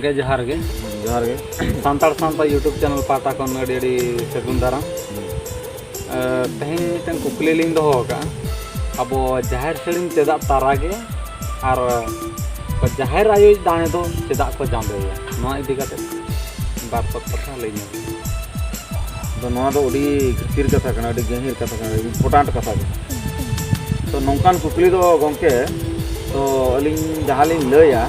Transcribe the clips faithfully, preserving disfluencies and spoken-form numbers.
ᱜᱮ ᱡᱚᱦᱟᱨ ᱜᱮ᱾ ᱡᱚᱦᱟᱨ ᱜᱮ᱾ ᱥᱟᱱᱛᱟᱲ ᱥᱟᱶᱛᱟ YouTube ᱪᱮᱱᱮᱞ ᱯᱟᱦᱴᱟ ᱠᱷᱚᱱ ᱟᱹᱰᱤ ᱟᱹᱰᱤ ᱥᱟᱹᱜᱩᱱ ᱫᱟᱨᱟᱢ᱾ ᱮ, ᱛᱮᱦᱮᱧ ᱢᱤᱫᱴᱮᱱ ᱠᱩᱠᱞᱤ ᱞᱤᱧ ᱫᱚᱦᱚ ᱟᱠᱟᱫᱼᱟ, ᱟᱵᱚ ᱡᱟᱦᱮᱨ ᱥᱟᱹᱲᱤᱢ ᱪᱮᱫᱟᱜ ᱛᱟᱨᱟ ᱜᱮ ᱟᱨ ᱡᱟᱦᱮᱨ ᱟᱭᱳᱭ ᱫᱟᱲᱮ ᱫᱚ ᱪᱮᱫᱟᱜ ᱠᱚ ᱡᱟᱸᱫᱮᱭᱟ? ᱱᱚᱣᱟ ᱤᱫᱤ ᱠᱟᱛᱮ ᱵᱟᱨ ᱯᱮ ᱠᱟᱛᱷᱟ ᱞᱟᱹᱭ ᱧᱚᱜ ᱢᱮ᱾ ᱟᱫᱚ ᱱᱚᱣᱟ ᱫᱚ ᱟᱹᱰᱤ ᱜᱟᱹᱠᱷᱤᱨ ᱠᱟᱛᱷᱟ ᱠᱟᱱᱟ, ᱟᱹᱰᱤ ᱜᱟᱹᱦᱤᱨ ᱠᱟᱛᱷᱟ ᱠᱟᱱᱟ, ᱟᱹᱰᱤ important ᱠᱟᱛᱷᱟ ᱠᱟᱱᱟ᱾ ᱛᱚ ᱱᱚᱝᱠᱟᱱ ᱠᱩᱠᱞᱤ ᱫᱚ ᱜᱚᱢᱠᱮ, ᱛᱚ ᱟᱹᱞᱤᱧ ᱡᱟᱦᱟᱸ ᱞᱤᱧ ᱞᱟᱹᱭᱟ,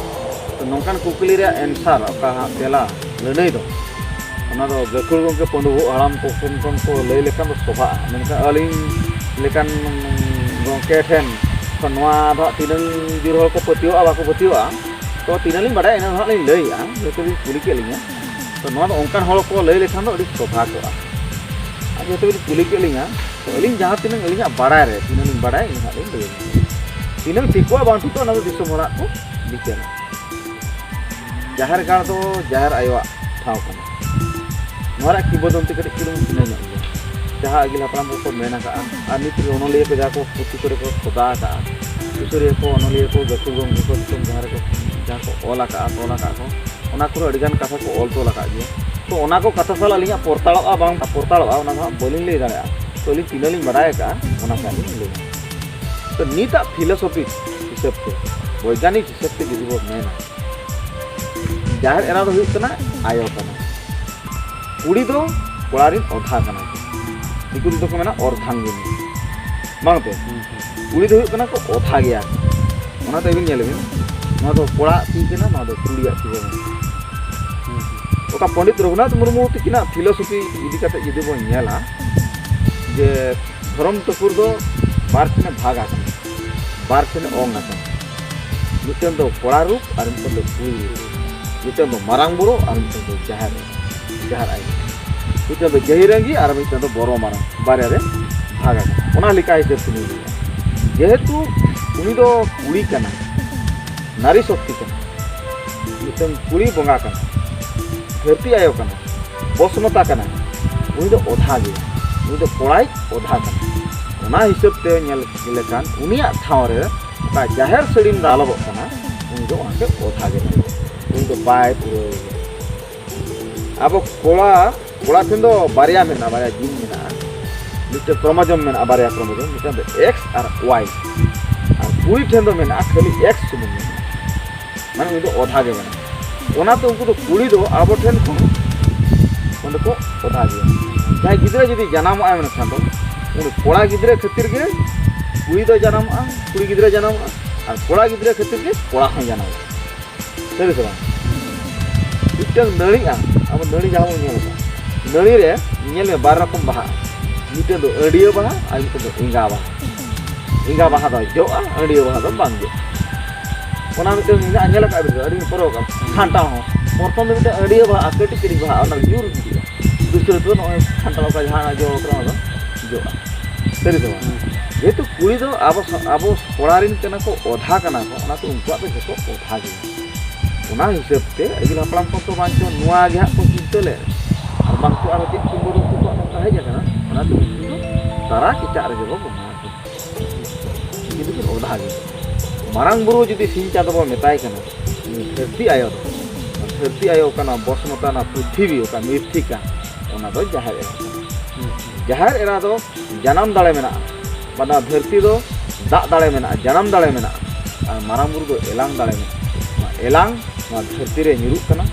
ᱛᱚ ᱱᱚᱝᱠᱟᱱ ᱠᱩᱠᱞᱤ ᱨᱮᱭᱟᱜ answer, ᱚᱠᱟ ᱦᱟᱸᱜ ᱛᱮᱞᱟ ᱞᱟᱹᱱᱟᱹᱭ ᱫᱚ, ᱚᱱᱟ ᱫᱚ ᱜᱟᱹᱠᱷᱩᱲ ᱜᱚᱢᱠᱮ ᱯᱟᱹᱰᱩ ᱦᱟᱲᱟᱢ ᱠᱚ ᱴᱷᱮᱱ ᱠᱷᱚᱱ ᱠᱚ ᱞᱟᱹᱭ ᱞᱮᱠᱷᱟᱱ ᱫᱚ ᱥᱚᱵᱷᱟᱜᱼᱟ, ᱢᱮᱱᱠᱷᱟᱱ ᱟᱹᱞᱤᱧ ᱞᱮᱠᱟᱱ ᱜᱚᱢᱠᱮ ᱴᱷᱮᱱ ᱠᱷᱚᱱ ᱱᱚᱣᱟ ᱫᱚ ᱦᱟᱸᱜ ᱛᱤᱱᱟᱹᱝ ᱡᱳᱨ ᱦᱚᱲ ᱠᱚ ᱯᱟᱹᱛᱭᱟᱹᱣᱟᱜᱼᱟ ᱵᱟᱠᱚ ᱯᱟᱹᱛᱭᱟᱹᱣᱟᱜᱼᱟ, ᱛᱚ ᱛᱤᱱᱟᱹᱝ ᱞᱤᱧ ᱵᱟᱰᱟᱭᱟ ᱤᱱᱟᱹᱝ ᱦᱟᱸᱜ ᱞᱤᱧ ᱞᱟᱹᱭᱮᱜᱼᱟ, ᱡᱮᱦᱮᱛᱩ ᱵᱤᱱ ᱠᱩᱞᱤ ᱠᱮᱫ ᱞᱤᱧᱟ᱾ ᱛᱚ ᱱᱚᱣᱟ ᱫᱚ ᱚᱱᱠᱟᱱ ᱦᱚᱲ ᱠᱚ ᱞᱟᱹᱭ ᱞᱮᱠᱷᱟᱱ ᱫᱚ ᱟᱹᱰᱤ ᱥᱚᱵᱷᱟ ᱠᱚᱜᱼᱟ᱾ ᱟᱨ ᱡᱮᱦᱮᱛᱩ ᱵᱤᱱ ᱠᱩᱞᱤ ᱠᱮᱫ ᱞᱤᱧᱟ, ᱛᱚ ᱟᱹᱞᱤᱧ ᱡᱟᱦᱟᱸ ᱛᱤᱱᱟᱹᱝ ᱟᱹᱞᱤᱧᱟᱜ ᱵᱟᱲᱟᱭ ᱨᱮ ᱛᱤᱱᱟᱹᱝ ᱞᱤᱧ ᱵᱟᱲᱟᱭᱟ ᱤᱱᱟᱹ ᱦᱟᱸᱜ ᱞᱤᱧ ᱞᱟᱹᱭ ᱟᱵᱤᱱᱟ᱾ ᱛᱤᱱᱟᱹᱝ ᱴᱷᱤᱠᱚᱜᱼᱟ ᱵᱟᱝ ᱴᱷᱤᱠᱚᱜᱼᱟ ᱚᱱᱟ ᱫᱚ ᱫᱤᱥᱚᱢ ᱦᱚᱲᱟᱜ ᱠᱚ ᱵᱤᱪᱟᱹᱨᱟ᱾ ᱡᱟᱦᱮᱨ ᱜᱟᱲ ᱫᱚ ᱡᱟᱦᱮᱨ ᱟᱭᱳᱣᱟᱜ ᱴᱷᱟᱶ ᱠᱟᱱᱟ᱾ ᱱᱚᱣᱟ ᱨᱮᱭᱟᱜ ᱠᱤᱝᱵᱚᱫᱚᱱᱛᱤ ᱠᱟᱹᱴᱤᱡ ᱪᱩᱞᱩᱝ ᱵᱷᱤᱱᱟᱹ ᱧᱚᱜ ᱜᱮᱭᱟ᱾ ᱡᱟᱦᱟᱸ ᱟᱹᱜᱤᱞ ᱦᱟᱯᱲᱟᱢ ᱠᱚᱠᱚ ᱢᱮᱱ ᱟᱠᱟᱫᱼᱟ, ᱟᱨ ᱱᱤᱛ ᱨᱮ ᱚᱱᱚᱞᱤᱭᱟᱹ ᱠᱚ ᱡᱟᱦᱟᱸ ᱠᱚ ᱯᱩᱛᱷᱤ ᱠᱚᱨᱮ ᱠᱚ ᱠᱷᱚᱫᱟ ᱟᱠᱟᱫᱼᱟ, ᱥᱩᱥᱟᱹᱨᱤᱭᱟᱹ ᱠᱚ, ᱚᱱᱚᱞᱤᱭᱟᱹ ᱠᱚ, ᱜᱟᱹᱠᱷᱩᱲ ᱜᱚᱢᱠᱮ ᱠᱚ ᱫᱤᱥᱚᱢ ᱡᱟᱦᱟᱸ ᱨᱮᱠᱚ, ᱡᱟᱦᱟᱸ ᱠᱚ ᱚᱞ ᱟᱠᱟᱫᱼᱟ, ᱛᱚᱞ ᱟᱠᱟᱫ ᱠᱚ, ᱚᱱᱟ ᱠᱚᱨᱮ ᱟᱹᱰᱤᱜᱟᱱ ᱠᱟᱛᱷᱟ ᱠᱚ ᱚᱞ ᱛᱚᱞ ᱟᱠᱟᱫ ᱜᱮᱭᱟ᱾ ᱛᱚ ᱚᱱᱟ ᱠᱚ ᱠᱟᱛᱷᱟ ᱥᱟᱞᱟᱜ ᱟᱹᱞᱤᱧᱟᱜ ᱯᱚᱨᱛᱟᱲᱚᱜᱼᱟ ᱵᱟᱝ ᱯᱚᱨᱛᱟᱲᱚᱜᱼᱟ ᱚᱱᱟ ᱫᱚ ᱦᱟᱸᱜ ᱵᱟᱹᱞᱤᱧ ᱞᱟᱹᱭ ᱫᱟᱲᱮᱭᱟᱜᱼᱟ᱾ ᱛᱚ ᱟᱹᱞᱤᱧ ᱛᱤᱱᱟᱹᱜ ᱞᱤᱧ ᱵᱟᱲᱟᱭ ᱟᱠᱟᱫᱼᱟ ᱚᱱᱟ ᱠᱚ ᱞᱤᱧ ᱞᱟᱹᱭᱟ᱾ ᱛᱚ ᱱᱤᱛᱟᱜ philosophy ᱦᱤᱥᱟᱹᱵ ᱛᱮ, ᱵᱳᱭᱜᱟᱱᱤᱠ ᱦᱤᱥᱟᱹᱵ ᱛᱮ ᱡᱩᱫᱤ ᱵᱚᱱ ᱢᱮᱱᱟ, ᱡᱟᱦᱮᱨ ᱮᱨᱟ ᱫᱚ ᱦᱩᱭᱩᱜ ᱠᱟᱱᱟ ᱟᱭᱳ ᱠᱟᱱᱟ, ᱠᱩᱲᱤ ᱫᱚ ᱠᱚᱲᱟ ᱨᱤᱱ ᱚᱫᱷᱟ ᱠᱟᱱᱟ ᱠᱚ, ᱫᱤᱠᱩ ᱛᱮᱫᱚ ᱠᱚ ᱢᱮᱱᱟ ᱚᱨᱫᱷᱟᱝᱜᱤᱱᱤ, ᱵᱟᱝ ᱛᱮ? ᱠᱩᱲᱤ ᱫᱚ ᱦᱩᱭᱩᱜ ᱠᱟᱱᱟ ᱠᱚ ᱚᱫᱷᱟ ᱜᱮᱭᱟ᱾ ᱚᱱᱟ ᱛᱮᱵᱤᱱ ᱧᱮᱞ ᱵᱤᱱ, ᱱᱚᱣᱟ ᱫᱚ ᱠᱚᱲᱟᱣᱟᱜ ᱛᱤ ᱠᱟᱱᱟ, ᱱᱚᱣᱟ ᱫᱚ ᱠᱩᱲᱤᱭᱟᱜ ᱛᱤ ᱠᱟᱱᱟ᱾ ᱚᱠᱟ ᱯᱚᱱᱰᱤᱛ ᱨᱚᱜᱷᱩᱱᱟᱛᱷ ᱢᱩᱨᱢᱩ ᱛᱤᱠᱤᱱᱟᱜ philosophy ᱤᱫᱤ ᱠᱟᱛᱮ ᱡᱩᱫᱤ ᱵᱚᱱ ᱧᱮᱞᱟ, ᱡᱮ ᱫᱷᱚᱨᱚᱢ ᱴᱷᱟᱹᱠᱩᱨ ᱫᱚ ᱵᱟᱨ ᱴᱷᱮᱱᱮ ᱵᱷᱟᱜᱽ ᱟᱠᱟᱱᱟ, ᱵᱟᱨ ᱴᱷᱮᱱᱮ ᱚᱝ ᱟᱠᱟᱱᱟ, ᱢᱤᱫᱴᱮᱱ ᱫᱚ ᱠᱚᱲᱟ ᱨᱩᱯ ᱟᱨ ᱢᱤᱫᱴᱮᱱ ᱫᱚ ᱠᱩᱲᱤ ᱨᱩᱯ, ᱢᱤᱫᱴᱮᱱ ᱫᱚ ᱢᱟᱨᱟᱝ ᱵᱩᱨᱩ ᱟᱨ ᱢᱤᱫᱴᱮᱱ ᱫᱚ ᱡᱟᱦᱮᱨ ᱮᱨᱟ, ᱡᱟᱦᱮᱨ ᱟᱭᱳ, ᱢᱤᱫᱴᱮᱱ ᱫᱚ ᱡᱟᱹᱦᱤᱨᱟᱹᱝᱜᱤ ᱟᱨ ᱢᱤᱫᱴᱮᱱ ᱫᱚ ᱵᱚᱨᱚ ᱢᱟᱨᱟᱝ, ᱵᱟᱨᱭᱟ ᱨᱮ ᱵᱷᱟᱜᱽ ᱟᱠᱟᱱᱟ᱾ ᱚᱱᱟ ᱞᱮᱠᱟ ᱦᱤᱥᱟᱹᱵ ᱛᱮᱞᱤᱧ ᱞᱟᱹᱭᱟ, ᱡᱮᱦᱮᱛᱩ ᱩᱱᱤ ᱫᱚ ᱠᱩᱲᱤ ᱠᱟᱱᱟᱭ, ᱱᱟᱨᱤ ᱥᱚᱠᱛᱤ ᱠᱟᱱᱟᱭ, ᱢᱤᱫᱴᱟᱝ ᱠᱩᱲᱤ ᱵᱚᱸᱜᱟ ᱠᱟᱱᱟᱭ, ᱫᱷᱟᱹᱨᱛᱤ ᱟᱭᱳ ᱠᱟᱱᱟᱭ, ᱵᱚᱥᱢᱚᱛᱟ ᱠᱟᱱᱟᱭ, ᱩᱱᱤ ᱫᱚ ᱚᱫᱷᱟ ᱜᱮᱭᱟ, ᱩᱱᱤ ᱫᱚ ᱠᱚᱲᱟᱭ ᱚᱫᱷᱟ ᱠᱟᱱᱟᱭ᱾ ᱚᱱᱟ ᱦᱤᱥᱟᱹᱵ ᱛᱮ ᱧᱮᱞ ᱞᱮᱠᱷᱟᱱ ᱩᱱᱤᱭᱟᱜ ᱴᱷᱟᱶ ᱨᱮ ᱚᱠᱟ ᱡᱟᱦᱮᱨ ᱥᱟᱹᱲᱤᱢ ᱫᱟᱞᱚᱵᱚᱜ ᱠᱟᱱᱟ, ᱩᱱᱤ ᱫᱚ ᱚᱱᱟᱛᱮ ᱚᱫᱷᱟ ᱜᱮ ᱢᱮᱱᱟᱭᱟ᱾ ᱩᱱᱤ ᱵᱟᱭ ᱯᱩᱨᱟᱹᱣ ᱜᱮᱭᱟ᱾ ᱟᱵᱚ ᱠᱚᱲᱟ, ᱠᱚᱲᱟ ᱴᱷᱮᱱ ᱫᱚ ᱵᱟᱨᱭᱟ ᱢᱮᱱᱟᱜᱼᱟ, ᱵᱟᱨᱭᱟ ᱡᱤᱱ ᱢᱮᱱᱟᱜᱼᱟ, ᱢᱤᱫᱴᱮᱱ ᱠᱨᱳᱢᱳᱡᱳᱢ ᱢᱮᱱᱟᱜᱼᱟ, ᱵᱟᱨᱭᱟ ᱠᱨᱳᱢᱳᱡᱳᱢ, ᱢᱤᱫᱴᱮᱱ ᱫᱚ ᱮᱠᱥ ᱟᱨ ᱳᱣᱟᱭ᱾ ᱟᱨ ᱠᱩᱲᱤ ᱴᱷᱮᱱ ᱫᱚ ᱢᱮᱱᱟᱜᱼᱟ ᱠᱷᱟᱹᱞᱤ ᱮᱠᱥ ᱥᱩᱢᱩᱝ ᱢᱮᱱᱟᱜᱼᱟ, ᱢᱟᱱᱮ ᱩᱱᱤ ᱫᱚ ᱚᱫᱷᱟ ᱜᱮ ᱢᱮᱱᱟᱜᱼᱟ᱾ ᱚᱱᱟᱛᱮ ᱩᱱᱠᱩ ᱫᱚ ᱠᱩᱲᱤ ᱫᱚ ᱟᱵᱚ ᱴᱷᱮᱱ ᱠᱷᱚᱱ ᱚᱸᱰᱮ ᱠᱚ ᱚᱫᱷᱟ ᱜᱮᱭᱟ᱾ ᱡᱟᱦᱟᱸᱭ ᱜᱤᱫᱽᱨᱟᱹ ᱡᱩᱫᱤ ᱡᱟᱱᱟᱢᱚᱜᱼᱟᱭ ᱢᱮᱱᱠᱷᱟᱱ ᱫᱚ ᱩᱱᱤ ᱠᱚᱲᱟ ᱜᱤᱫᱽᱨᱟᱹ ᱠᱷᱟᱹᱛᱤᱨ ᱜᱮ ᱠᱩᱲᱤ ᱫᱚ ᱡᱟᱱᱟᱢᱚᱜᱼᱟ, ᱠᱩᱲᱤ ᱜᱤᱫᱽᱨᱟᱹ ᱡᱟᱱᱟᱢᱚᱜᱼᱟ, ᱟᱨ ᱠᱚᱲᱟ ᱜᱤᱫᱽᱨᱟᱹ ᱠᱷᱟᱹᱛᱤᱨ ᱜᱮ ᱠᱚᱲᱟ ᱦᱚᱸᱭ ᱡᱟᱱᱟᱢᱚᱜᱼᱟ᱾ ᱥᱟᱹᱨᱤ ᱥᱮ ᱵᱟᱝ? ᱢᱤᱫᱴᱟᱝ ᱱᱟᱹᱲᱤᱜᱼᱟ, ᱟᱵᱚ ᱱᱟᱹᱲᱤ ᱡᱟᱦᱟᱸ ᱵᱚᱱ ᱧᱮᱞ ᱮᱫᱟ, ᱱᱟᱹᱲᱤ ᱨᱮ ᱧᱮᱞ ᱢᱮ ᱵᱟᱨ ᱨᱚᱠᱚᱢ ᱵᱟᱦᱟᱜᱼᱟ, ᱢᱤᱫᱴᱟᱝ ᱫᱚ ᱟᱹᱰᱭᱟᱹ ᱵᱟᱦᱟ ᱟᱨ ᱢᱤᱫᱴᱟᱝ ᱫᱚ ᱮᱸᱜᱟ ᱵᱟᱦᱟ᱾ ᱮᱸᱜᱟ ᱵᱟᱦᱟ ᱫᱚ ᱡᱚᱜᱼᱟ, ᱟᱹᱰᱭᱟᱹ ᱵᱟᱦᱟ ᱫᱚ ᱵᱟᱝ ᱡᱚᱜᱼᱟ᱾ ᱚᱱᱟ ᱢᱤᱫᱴᱟᱝ ᱢᱮᱱᱟᱜᱼᱟ, ᱧᱮᱞ ᱟᱠᱟᱫ ᱵᱤᱱ ᱟᱹᱰᱤ ᱯᱚᱨᱚᱵᱽ ᱠᱟᱱᱟ, ᱥᱟᱱᱛᱟᱲ ᱦᱚᱸ ᱯᱨᱚᱛᱷᱚᱢ ᱫᱚ ᱢᱤᱫᱴᱟᱝ ᱟᱹᱰᱭᱟᱹ ᱵᱟᱦᱟ ᱟᱨ ᱠᱟᱹᱴᱤᱡ ᱠᱟᱹᱴᱤᱡ ᱵᱟᱦᱟ, ᱚᱱᱟ ᱧᱩᱨ ᱜᱤᱰᱤᱜᱼᱟ᱾ ᱫᱩᱥᱨᱟᱹ ᱛᱮᱫᱚ ᱱᱚᱜᱼᱚᱭ ᱥᱟᱱᱛᱟᱲ ᱚᱠᱟ ᱡᱟᱦᱟᱸ ᱡᱚ ᱠᱟᱱᱟ ᱚᱱᱟ ᱫᱚ ᱡᱚᱜᱼᱟ᱾ ᱥᱟᱹᱨᱤ ᱥᱮ ᱵᱟᱝ? ᱦᱩᱸ᱾ ᱡᱮᱦᱮᱛᱩ ᱠᱩᱲᱤ ᱫᱚ ᱟᱵᱚ ᱥᱟ-, ᱟᱵᱚ ᱠᱚᱲᱟ ᱨᱮᱱ ᱠᱟᱱᱟ ᱠᱚ, ᱚᱫᱷᱟ ᱠᱟᱱᱟ ᱠᱚ, ᱚᱱᱟᱛᱮ ᱩᱱᱠᱩᱣᱟᱜ ᱫᱚ ᱡᱚᱛᱚ ᱚᱫᱷᱟ ᱜᱮ᱾ ᱚᱱᱟ ᱦᱤᱥᱟᱹᱵ ᱛᱮ ᱟᱹᱜᱤᱞ ᱦᱟᱯᱲᱟᱢ ᱠᱚ ᱛᱚ ᱵᱟᱝ ᱪᱚ ᱱᱚᱣᱟ ᱜᱮ ᱦᱟᱸᱜ ᱠᱚ ᱪᱤᱱᱛᱟᱹ ᱞᱮᱫ, ᱟᱨ ᱵᱟᱝ ᱪᱚ ᱟᱨᱚ ᱪᱮᱫ ᱠᱤᱝᱵᱚᱫᱚᱱᱛᱤ ᱠᱚᱣᱟᱜ ᱱᱚᱝᱠᱟ ᱦᱮᱡ ᱟᱠᱟᱱᱟ, ᱚᱱᱟᱛᱮ ᱩᱱᱠᱩ ᱫᱚ ᱛᱟᱨᱟ ᱠᱮᱪᱟᱜ ᱨᱮᱜᱮ ᱵᱚ ᱵᱚᱸᱜᱟ ᱟᱠᱚ᱾ ᱩᱱᱠᱤᱱ ᱫᱚᱠᱤᱱ ᱚᱫᱷᱟ ᱜᱮ᱾ ᱢᱟᱨᱟᱝ ᱵᱩᱨᱩ ᱡᱩᱫᱤ ᱥᱤᱧ ᱪᱟᱸᱫᱚ ᱵᱚ ᱢᱮᱛᱟᱭ ᱠᱟᱱᱟ, ᱩᱱᱤ ᱫᱷᱟᱹᱨᱛᱤ ᱟᱭᱳ ᱫᱚ, ᱫᱷᱟᱹᱨᱛᱤ ᱟᱭᱳ ᱠᱟᱱᱟ ᱵᱚᱥᱢᱚᱛᱟ, ᱚᱱᱟ ᱯᱨᱤᱛᱷᱤᱵᱤ ᱚᱠᱟ ᱢᱤᱨᱛᱷᱤᱠᱟ, ᱚᱱᱟ ᱫᱚ ᱡᱟᱦᱮᱨ ᱮᱨᱟ ᱠᱟᱱᱟ᱾ ᱡᱟᱦᱮᱨ ᱮᱨᱟ ᱫᱚ ᱡᱟᱱᱟᱢ ᱫᱟᱲᱮ ᱢᱮᱱᱟᱜᱼᱟ, ᱵᱟ ᱱᱚᱣᱟ ᱫᱷᱟᱹᱨᱛᱤ ᱫᱚ ᱫᱟᱜ ᱫᱟᱲᱮ ᱢᱮᱱᱟᱜᱼᱟ, ᱡᱟᱱᱟᱢ ᱫᱟᱲᱮ ᱢᱮᱱᱟᱜᱼᱟ, ᱟᱨ ᱢᱟᱨᱟᱝ ᱵᱩᱨᱩ ᱫᱚ ᱮᱞᱟᱝ ᱫᱟᱲᱮ ᱢᱮᱱᱟᱜᱼᱟ᱾ ᱱᱚᱣᱟ ᱮᱞᱟᱝ ᱱᱚᱣᱟ ᱫᱷᱟᱹᱨᱛᱤ ᱨᱮ ᱧᱩᱨᱩᱜ ᱠᱟᱱᱟ,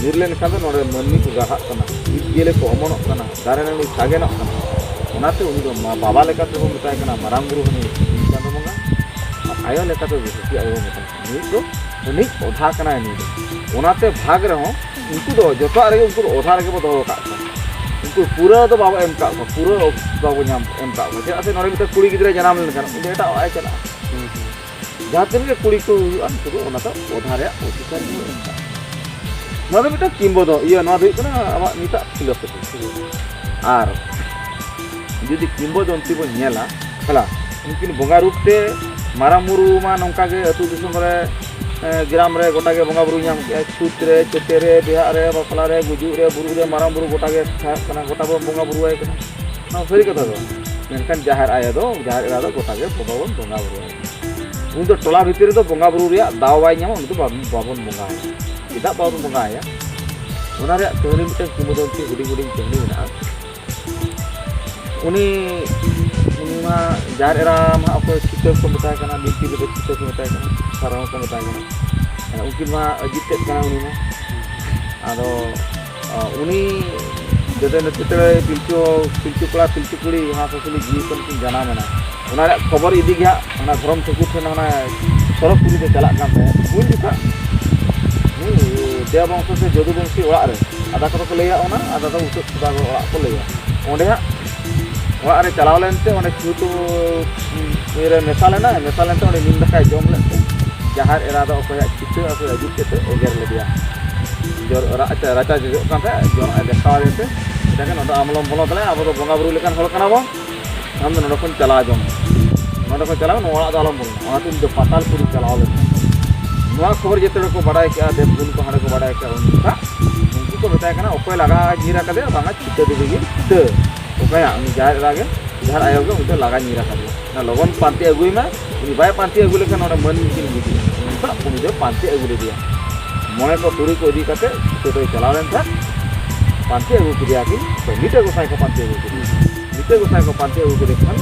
ᱧᱩᱨ ᱞᱮᱱᱠᱷᱟᱱ ᱫᱚ ᱱᱚᱰᱮ ᱢᱟᱹᱱᱢᱤ ᱠᱚ ᱜᱟᱦᱟᱜ ᱠᱟᱱᱟ, ᱡᱤᱵᱽ ᱡᱤᱭᱟᱹᱞᱤ ᱠᱚ ᱚᱢᱚᱱᱚᱜ ᱠᱟᱱᱟ, ᱫᱟᱨᱮ ᱱᱟᱹᱲᱤ ᱥᱟᱜᱮᱱᱚᱜ ᱠᱟᱱᱟ᱾ ᱚᱱᱟᱛᱮ ᱩᱱᱤ ᱫᱚ ᱢᱟ ᱵᱟᱵᱟ ᱞᱮᱠᱟ ᱛᱮᱵᱚᱱ ᱢᱮᱛᱟᱭ ᱠᱟᱱᱟ ᱢᱟᱨᱟᱝ ᱵᱩᱨᱩ, ᱦᱟᱹᱱᱤ ᱥᱤᱧ ᱪᱟᱸᱫᱚ ᱵᱚᱸᱜᱟ, ᱟᱨ ᱟᱭᱳ ᱞᱮᱠᱟ ᱛᱮᱫᱚ ᱫᱷᱟᱹᱨᱛᱤ ᱟᱭᱳ ᱵᱚᱱ ᱢᱮᱛᱟᱭ ᱠᱟᱱᱟ᱾ ᱱᱩᱭ ᱫᱚ ᱦᱟᱹᱱᱤᱡ ᱚᱫᱷᱟ ᱠᱟᱱᱟᱭ ᱱᱩᱭ ᱫᱚ᱾ ᱚᱱᱟᱛᱮ ᱵᱷᱟᱜᱽ ᱨᱮᱦᱚᱸ ᱩᱱᱠᱩ ᱫᱚ ᱡᱚᱛᱚᱣᱟᱜ ᱨᱮᱜᱮ ᱩᱱᱠᱩ ᱫᱚ ᱚᱫᱷᱟ ᱨᱮᱜᱮ ᱵᱚ ᱫᱚᱦᱚ ᱟᱠᱟᱫ ᱠᱚᱣᱟ᱾ ᱩᱱᱠᱩ ᱯᱩᱨᱟᱹ ᱫᱚ ᱵᱟᱵᱚ ᱮᱢ ᱟᱠᱟᱫ ᱠᱚᱣᱟ, ᱯᱩᱨᱟᱹ ᱵᱟᱵᱚ ᱧᱟᱢ, ᱮᱢ ᱟᱠᱟᱫ ᱠᱚᱣᱟ᱾ ᱪᱮᱫᱟᱜ ᱥᱮ ᱱᱚᱰᱮ ᱢᱤᱫᱴᱮᱱ ᱠᱩᱲᱤ ᱜᱤᱫᱽᱨᱟᱹ ᱡᱟᱱᱟᱢ ᱞᱮᱱᱠᱷᱟᱱ ᱩᱱᱤ ᱫᱚ ᱮᱴᱟᱜ ᱚᱲᱟᱜ ᱮ ᱪᱟᱞᱟᱜᱼᱟ᱾ ᱦᱩᱸ, ᱦᱩᱸ᱾ ᱡᱟᱦᱟᱸ ᱛᱤᱱᱟᱹᱜ ᱜᱮ ᱠᱩᱲᱤ ᱠᱚ ᱦᱩᱭᱩᱜᱼᱟ, ᱩᱱᱠᱩ ᱫᱚ ᱚᱱᱟ ᱫᱚ ᱚᱫᱷᱟ ᱨᱮᱭᱟᱜ ᱚᱫᱷᱤᱠᱟᱨ ᱜᱮ ᱮᱢ ᱠᱟᱜᱼᱟ᱾ ᱱᱚᱣᱟ ᱫᱚ ᱢᱤᱫᱴᱟᱝ ᱠᱤᱢᱵᱚᱫᱚ-, ᱤᱭᱟᱹ, ᱱᱚᱣᱟ ᱫᱚ ᱦᱩᱭᱩᱜ ᱠᱟᱱᱟ ᱟᱵᱚᱣᱟᱜ ᱱᱤᱛᱟᱜ philosophy᱾ ᱟᱨ ᱡᱩᱫᱤ ᱠᱤᱢᱵᱚᱫᱚᱱᱛᱤ ᱵᱚᱱ ᱧᱮᱞᱟ, ᱦᱮᱞᱟ, ᱩᱱᱠᱤᱱ ᱵᱚᱸᱜᱟ ᱨᱩᱯ ᱛᱮ ᱢᱟᱨᱟᱝ ᱵᱩᱨᱩ ᱢᱟ ᱱᱚᱝᱠᱟ ᱜᱮ ᱟᱹᱛᱩ ᱫᱤᱥᱚᱢ ᱨᱮ, ᱮ, ᱜᱨᱟᱢ ᱨᱮ ᱜᱚᱴᱟ ᱜᱮ ᱵᱚᱸᱜᱟ ᱵᱩᱨᱩ ᱧᱟᱢ ᱠᱮᱜᱼᱟ᱾ ᱪᱷᱩᱛ ᱨᱮ, ᱪᱟᱹᱛᱭᱟᱹ ᱨᱮ, ᱵᱤᱦᱟᱜ ᱨᱮ, ᱵᱟᱯᱞᱟ ᱨᱮ, ᱜᱩᱡᱩᱜ ᱨᱮ, ᱵᱩᱨᱩᱜ ᱨᱮ ᱢᱟᱨᱟᱝ ᱵᱩᱨᱩ ᱜᱚᱴᱟ ᱜᱮ ᱛᱟᱦᱮᱸ ᱠᱟᱱᱟ, ᱜᱚᱴᱟ ᱵᱚᱱ ᱵᱚᱸᱜᱟ ᱵᱩᱨᱩ ᱟᱭ ᱠᱟᱱᱟ᱾ ᱱᱚᱣᱟ ᱥᱟᱹᱨᱤ ᱠᱟᱛᱷᱟ ᱫᱚ᱾ ᱢᱮᱱᱠᱷᱟᱱ ᱡᱟᱦᱮᱨ ᱟᱭᱳ ᱫᱚ, ᱡᱟᱦᱮᱨ ᱮᱨᱟ ᱫᱚ ᱜᱚᱴᱟ ᱜᱮ ᱵᱚᱸᱜᱟ ᱵᱚᱱ ᱵᱚᱸᱜᱟ ᱵᱩᱨᱩ ᱟᱭ ᱠᱟᱱᱟ᱾ ᱩᱱᱤ ᱫᱚ ᱴᱚᱞᱟ ᱵᱷᱤᱛᱤᱨ ᱨᱮᱫᱚ ᱵᱚᱸᱜᱟ ᱵᱩᱨᱩ ᱨᱮᱭᱟᱜ ᱫᱟᱣ ᱵᱟᱭ ᱧᱟᱢᱟ, ᱩᱱᱤ ᱫᱚ ᱵᱟᱵᱚᱱ, ᱵᱟᱵᱚᱱ ᱵᱚᱸᱜᱟ ᱟᱭᱟ᱾ ᱪᱮᱫᱟᱜ ᱵᱟᱵᱚᱱ ᱵᱚᱸᱜᱟᱭᱟ, ᱚᱱᱟ ᱨᱮᱭᱟᱜ ᱠᱟᱹᱦᱱᱤ ᱢᱤᱫᱴᱟᱝ ᱠᱤᱝᱵᱚᱫᱚᱱᱛᱤ ᱦᱩᱰᱤᱧ ᱦᱩᱰᱤᱧ ᱠᱟᱹᱦᱱᱤ ᱢᱮᱱᱟᱜᱼᱟ᱾ ᱩᱱᱤ ᱩᱱᱤ ᱢᱟ ᱡᱟᱦᱮᱨ ᱮᱨᱟ ᱢᱟ ᱚᱠᱚᱭ ᱪᱷᱤᱛᱟᱹ ᱠᱚ ᱢᱮᱛᱟᱭ ᱠᱟᱱᱟ, ᱵᱤᱱᱛᱤ ᱨᱮᱫᱚ ᱪᱷᱤᱛᱟᱹ ᱠᱚ ᱢᱮᱛᱟᱭ ᱠᱟᱱᱟ, ᱥᱟᱨᱦᱟᱣ ᱠᱚ ᱢᱮᱛᱟᱭ ᱠᱟᱱᱟ᱾ ᱩᱱᱠᱤᱱ ᱢᱟ ᱟᱹᱡᱤᱛ ᱛᱮᱫ ᱠᱟᱱᱟ ᱩᱱᱤ ᱢᱟ᱾ ᱟᱫᱚ ᱩᱱᱤ ᱡᱚᱫᱮ ᱱᱚᱛᱮ ᱯᱤᱞᱪᱩ ᱯᱤᱞᱪᱩ ᱠᱚᱲᱟ ᱯᱤᱞᱪᱩ ᱠᱩᱲᱤ ᱦᱟᱸᱥ ᱦᱟᱸᱥᱞᱤ ᱡᱤᱣᱤ ᱠᱷᱚᱱ ᱠᱤᱱ ᱡᱟᱱᱟᱢ ᱮᱱᱟ, ᱚᱱᱟ ᱨᱮᱭᱟᱜ ᱠᱷᱚᱵᱚᱨ ᱤᱫᱤ ᱜᱮ ᱦᱟᱸᱜ ᱚᱱᱟ ᱫᱷᱚᱨᱚᱢ ᱴᱷᱟᱹᱠᱩᱨ ᱴᱷᱮᱱ ᱚᱱᱟ ᱥᱚᱨᱚᱜᱽᱯᱩᱨᱤ ᱛᱮ ᱪᱟᱞᱟᱜ ᱠᱟᱱ ᱛᱟᱦᱮᱸᱫ᱾ ᱩᱱ ᱡᱚᱠᱷᱟᱜ ᱱᱩᱭ ᱫᱮᱣ ᱵᱚᱝᱥᱚ ᱥᱮ ᱡᱚᱫᱩ ᱵᱚᱝᱥᱤ ᱚᱲᱟᱜ ᱨᱮ, ᱟᱫᱟ ᱠᱚᱫᱚ ᱠᱚ ᱞᱟᱹᱭᱟ ᱚᱱᱟ, ᱟᱫᱟ ᱫᱚ ᱩᱥᱟᱹᱫ ᱥᱩᱫᱟ ᱚᱲᱟᱜ ᱠᱚ ᱞᱟᱹᱭᱟ᱾ ᱚᱸᱰᱮ ᱦᱟᱸᱜ ᱚᱲᱟᱜ ᱨᱮ ᱪᱟᱞᱟᱣ ᱞᱮᱱᱛᱮ ᱚᱸᱰᱮ ᱪᱷᱩᱛ ᱤᱭᱟᱹ ᱨᱮ ᱢᱮᱥᱟ ᱞᱮᱱᱟ᱾ ᱢᱮᱥᱟ ᱞᱮᱱᱛᱮ ᱚᱸᱰᱮ ᱱᱤᱢ ᱫᱟᱠᱟᱭ ᱡᱚᱢ ᱞᱮᱫ ᱛᱮ ᱡᱟᱦᱮᱨ ᱮᱨᱟ ᱫᱚ ᱚᱠᱚᱭᱟᱜ ᱪᱷᱤᱛᱟᱹ ᱟᱨ ᱚᱠᱚᱭᱟᱜ ᱡᱩᱛ ᱛᱮ ᱮᱜᱮᱨ ᱞᱮᱫᱮᱭᱟ᱾ ᱡᱚᱨ ᱨᱟᱪᱟ ᱨᱟᱪᱟ ᱡᱚᱡᱚᱜ ᱠᱟᱱ ᱛᱟᱦᱮᱸᱫ, ᱡᱚᱱᱚᱜ ᱮ ᱫᱮᱠᱷᱟᱣ ᱟᱫᱮ ᱛᱮ ᱢᱮᱛᱟᱭ ᱠᱟᱱᱟ, "ᱱᱚᱰᱮ ᱟᱢ ᱟᱞᱚᱢ ᱵᱚᱞᱚ ᱫᱟᱲᱮᱭᱟᱜᱼᱟ, ᱟᱵᱚ ᱫᱚ ᱵᱚᱸᱜᱟ ᱵᱩᱨᱩ ᱞᱮᱠᱟᱱ ᱦᱚᱲ ᱠᱟᱱᱟ ᱵᱚᱱ, ᱟᱢ ᱫᱚ ᱱᱚᱰᱮ ᱠᱷᱚᱱ ᱪᱟᱞᱟᱣ ᱡᱚᱝ ᱢᱮ, ᱱᱚᱰᱮ ᱠᱷᱚᱱ ᱪᱟᱞᱟᱣ ᱢᱮ, ᱱᱚᱣᱟ ᱚᱲᱟᱜ ᱫᱚ ᱟᱞᱚᱢ ᱵᱚᱞᱚᱱᱟ᱾" ᱚᱱᱟᱛᱮ ᱩᱱᱤ ᱫᱚ ᱯᱟᱛᱟᱞᱯᱩᱨᱤ ᱪᱟᱞᱟᱣ ᱞᱮᱱᱟ᱾ ᱱᱚᱣᱟ ᱠᱷᱚᱵᱚᱨ ᱡᱮᱛᱮ ᱦᱚᱲ ᱠᱚ ᱵᱟᱰᱟᱭ ᱠᱮᱜᱼᱟ, ᱫᱮᱵ ᱜᱩᱱ ᱠᱚ ᱦᱟᱸᱰᱮ ᱠᱚ ᱵᱟᱰᱟᱭ ᱠᱮᱜᱼᱟ, ᱩᱱ ᱡᱚᱠᱷᱟᱜ ᱩᱱᱠᱩ ᱠᱚ ᱢᱮᱛᱟᱭ ᱠᱟᱱᱟ, "ᱚᱠᱚᱭ ᱞᱟᱜᱟ ᱧᱤᱨ ᱟᱠᱟᱫᱮᱭᱟ?" "ᱵᱟᱝᱟ, ᱪᱷᱤᱛᱟᱹ ᱫᱮᱵᱤ ᱜᱮ ᱪᱷᱤᱛᱟᱹ᱾ ᱚᱠᱚᱭᱟᱜ? ᱩᱱᱤ ᱡᱟᱦᱮᱨ ᱮᱨᱟ ᱜᱮ, ᱡᱟᱦᱮᱨ ᱟᱭᱳ ᱜᱮ ᱩᱱᱤ ᱫᱚ ᱞᱟᱜᱟ ᱧᱤᱨ ᱟᱠᱟᱫᱮᱭᱟ᱾ ᱚᱱᱟ ᱞᱚᱜᱚᱱ ᱯᱟᱱᱛᱮ ᱟᱹᱜᱩᱭ ᱢᱮ, ᱩᱱᱤ ᱵᱟᱭ ᱯᱟᱱᱛᱮ ᱟᱹᱜᱩ ᱞᱮᱠᱷᱟᱱ ᱱᱚᱰᱮ ᱢᱟᱹᱱᱢᱤ ᱠᱤᱱ ᱜᱩᱡᱩᱜᱼᱟ᱾" ᱚᱱᱠᱟ ᱩᱱᱤ ᱫᱚ ᱯᱟᱱᱛᱮ ᱟᱹᱜᱩ ᱞᱮᱫᱮᱭᱟ᱾ ᱢᱚᱬᱮ ᱠᱚ ᱛᱩᱨᱩᱭ ᱠᱚ ᱤᱫᱤ ᱠᱟᱛᱮ ᱪᱷᱤᱛᱟᱹ ᱫᱚᱭ ᱪᱟᱞᱟᱣ ᱞᱮᱱ ᱠᱷᱟᱱ ᱯᱟᱱᱛᱮ ᱟᱹᱜᱩ ᱠᱮᱫᱮᱭᱟ ᱠᱤᱱ᱾ ᱛᱚ ᱞᱤᱴᱟᱹ ᱜᱚᱸᱥᱟᱭ ᱠᱚ ᱯᱟᱱᱛᱮ ᱟᱹᱜᱩ ᱠᱮᱫᱮᱭᱟ᱾ ᱞᱤᱴᱟᱹ ᱜᱚᱸᱥᱟᱭ ᱠᱚ ᱯᱟᱱᱛᱮ ᱟᱹᱜᱩ ᱠᱮᱫᱮ ᱠᱷᱟᱱ,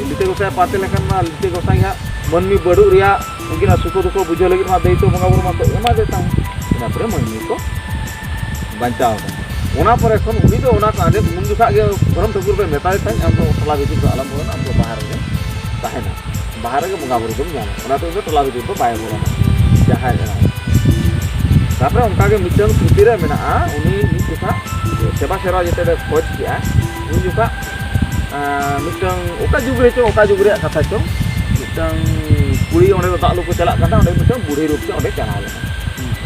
ᱞᱤᱴᱟᱹ ᱜᱚᱸᱥᱟᱭ ᱯᱟᱱᱛᱮ ᱞᱮᱠᱷᱟᱱ ᱢᱟ ᱞᱤᱴᱟᱹ ᱜᱚᱸᱥᱟᱭ ᱦᱟᱸᱜ ᱢᱟᱹᱱᱢᱤ ᱵᱟᱹᱰᱩᱜ ᱨᱮᱭᱟᱜ ᱩᱱᱠᱤᱱᱟᱜ ᱥᱩᱠᱷ ᱫᱩᱠᱷ ᱵᱩᱡᱷᱟᱹᱣ ᱞᱟᱹᱜᱤᱫ ᱢᱟ ᱫᱟᱹᱭᱤᱛᱛᱚ ᱵᱚᱸᱜᱟ ᱵᱩᱨᱩ ᱢᱟᱠᱚ ᱮᱢᱟ ᱫᱮ ᱛᱟᱦᱮᱸ᱾ ᱤᱱᱟᱹ ᱯᱚᱨᱮ ᱢᱟᱹᱱᱢᱤ ᱠᱚ ᱵᱟᱧᱪᱟᱣ ᱮᱱᱟ᱾ ᱚᱱᱟ ᱯᱚᱨᱮ ᱠᱷᱚᱱ ᱩᱱᱤ ᱫᱚ ᱚᱱᱟ ᱠᱚ ᱟᱸᱡᱚᱢ, ᱩᱱ ᱡᱚᱠᱷᱟᱜ ᱜᱮ ᱫᱷᱚᱨᱚᱢ ᱴᱷᱟᱹᱠᱩᱨ ᱫᱚᱭ ᱢᱮᱛᱟᱭ ᱛᱟᱦᱮᱸᱫ, "ᱟᱢ ᱫᱚ ᱴᱚᱞᱟ ᱵᱷᱤᱛᱤᱨ ᱫᱚ ᱟᱞᱚᱢ ᱵᱚᱞᱚᱱᱟ, ᱟᱢ ᱫᱚ ᱵᱟᱦᱨᱮ ᱨᱮᱜᱮ ᱛᱟᱦᱮᱱᱟ, ᱵᱟᱦᱨᱮ ᱨᱮᱜᱮ ᱵᱚᱸᱜᱟ ᱵᱩᱨᱩ ᱫᱚᱢ ᱧᱟᱢᱟ᱾" ᱚᱱᱟᱛᱮ ᱩᱱᱤ ᱫᱚ ᱴᱚᱞᱟ ᱵᱷᱤᱛᱤᱨ ᱫᱚ ᱵᱟᱭ ᱵᱚᱞᱚᱱᱟ, ᱡᱟᱦᱮᱨ ᱮᱨᱟ᱾ ᱛᱟᱨᱯᱚᱨᱮ ᱚᱱᱠᱟ ᱜᱮ ᱢᱤᱫᱴᱟᱝ ᱛᱷᱩᱛᱤ ᱨᱮ ᱢᱮᱱᱟᱜᱼᱟ, ᱩᱱᱤ ᱢᱤᱫ ᱡᱚᱠᱷᱟᱜ ᱥᱮᱵᱟ ᱥᱮᱨᱣᱟ ᱡᱮᱛᱮ ᱨᱮ ᱠᱷᱚᱡᱽ ᱠᱮᱜᱼᱟ, ᱩᱱ ᱡᱚᱠᱷᱟᱜ ᱟᱸ, ᱢᱤᱫᱴᱟᱝ ᱚᱠᱟ ᱡᱩᱜᱽ ᱨᱮ ᱪᱚᱝ, ᱚᱠᱟ ᱡᱩᱜᱽ ᱨᱮᱭᱟᱜ ᱠᱟᱛᱷᱟ ᱪᱚᱝ, ᱢᱤᱫᱴᱟᱝ ᱠᱩᱲᱤ ᱚᱸᱰᱮ ᱫᱚ ᱫᱟᱜ ᱞᱩ ᱠᱚ ᱪᱟᱞᱟᱜ ᱠᱟᱱ ᱛᱟᱦᱮᱸᱫ, ᱚᱸᱰᱮ ᱢᱤᱫᱴᱟᱝ ᱵᱩᱲᱦᱤ ᱨᱩᱯ ᱛᱮ ᱚᱸᱰᱮ ᱪᱟᱞᱟᱣ ᱞᱮᱱᱟ᱾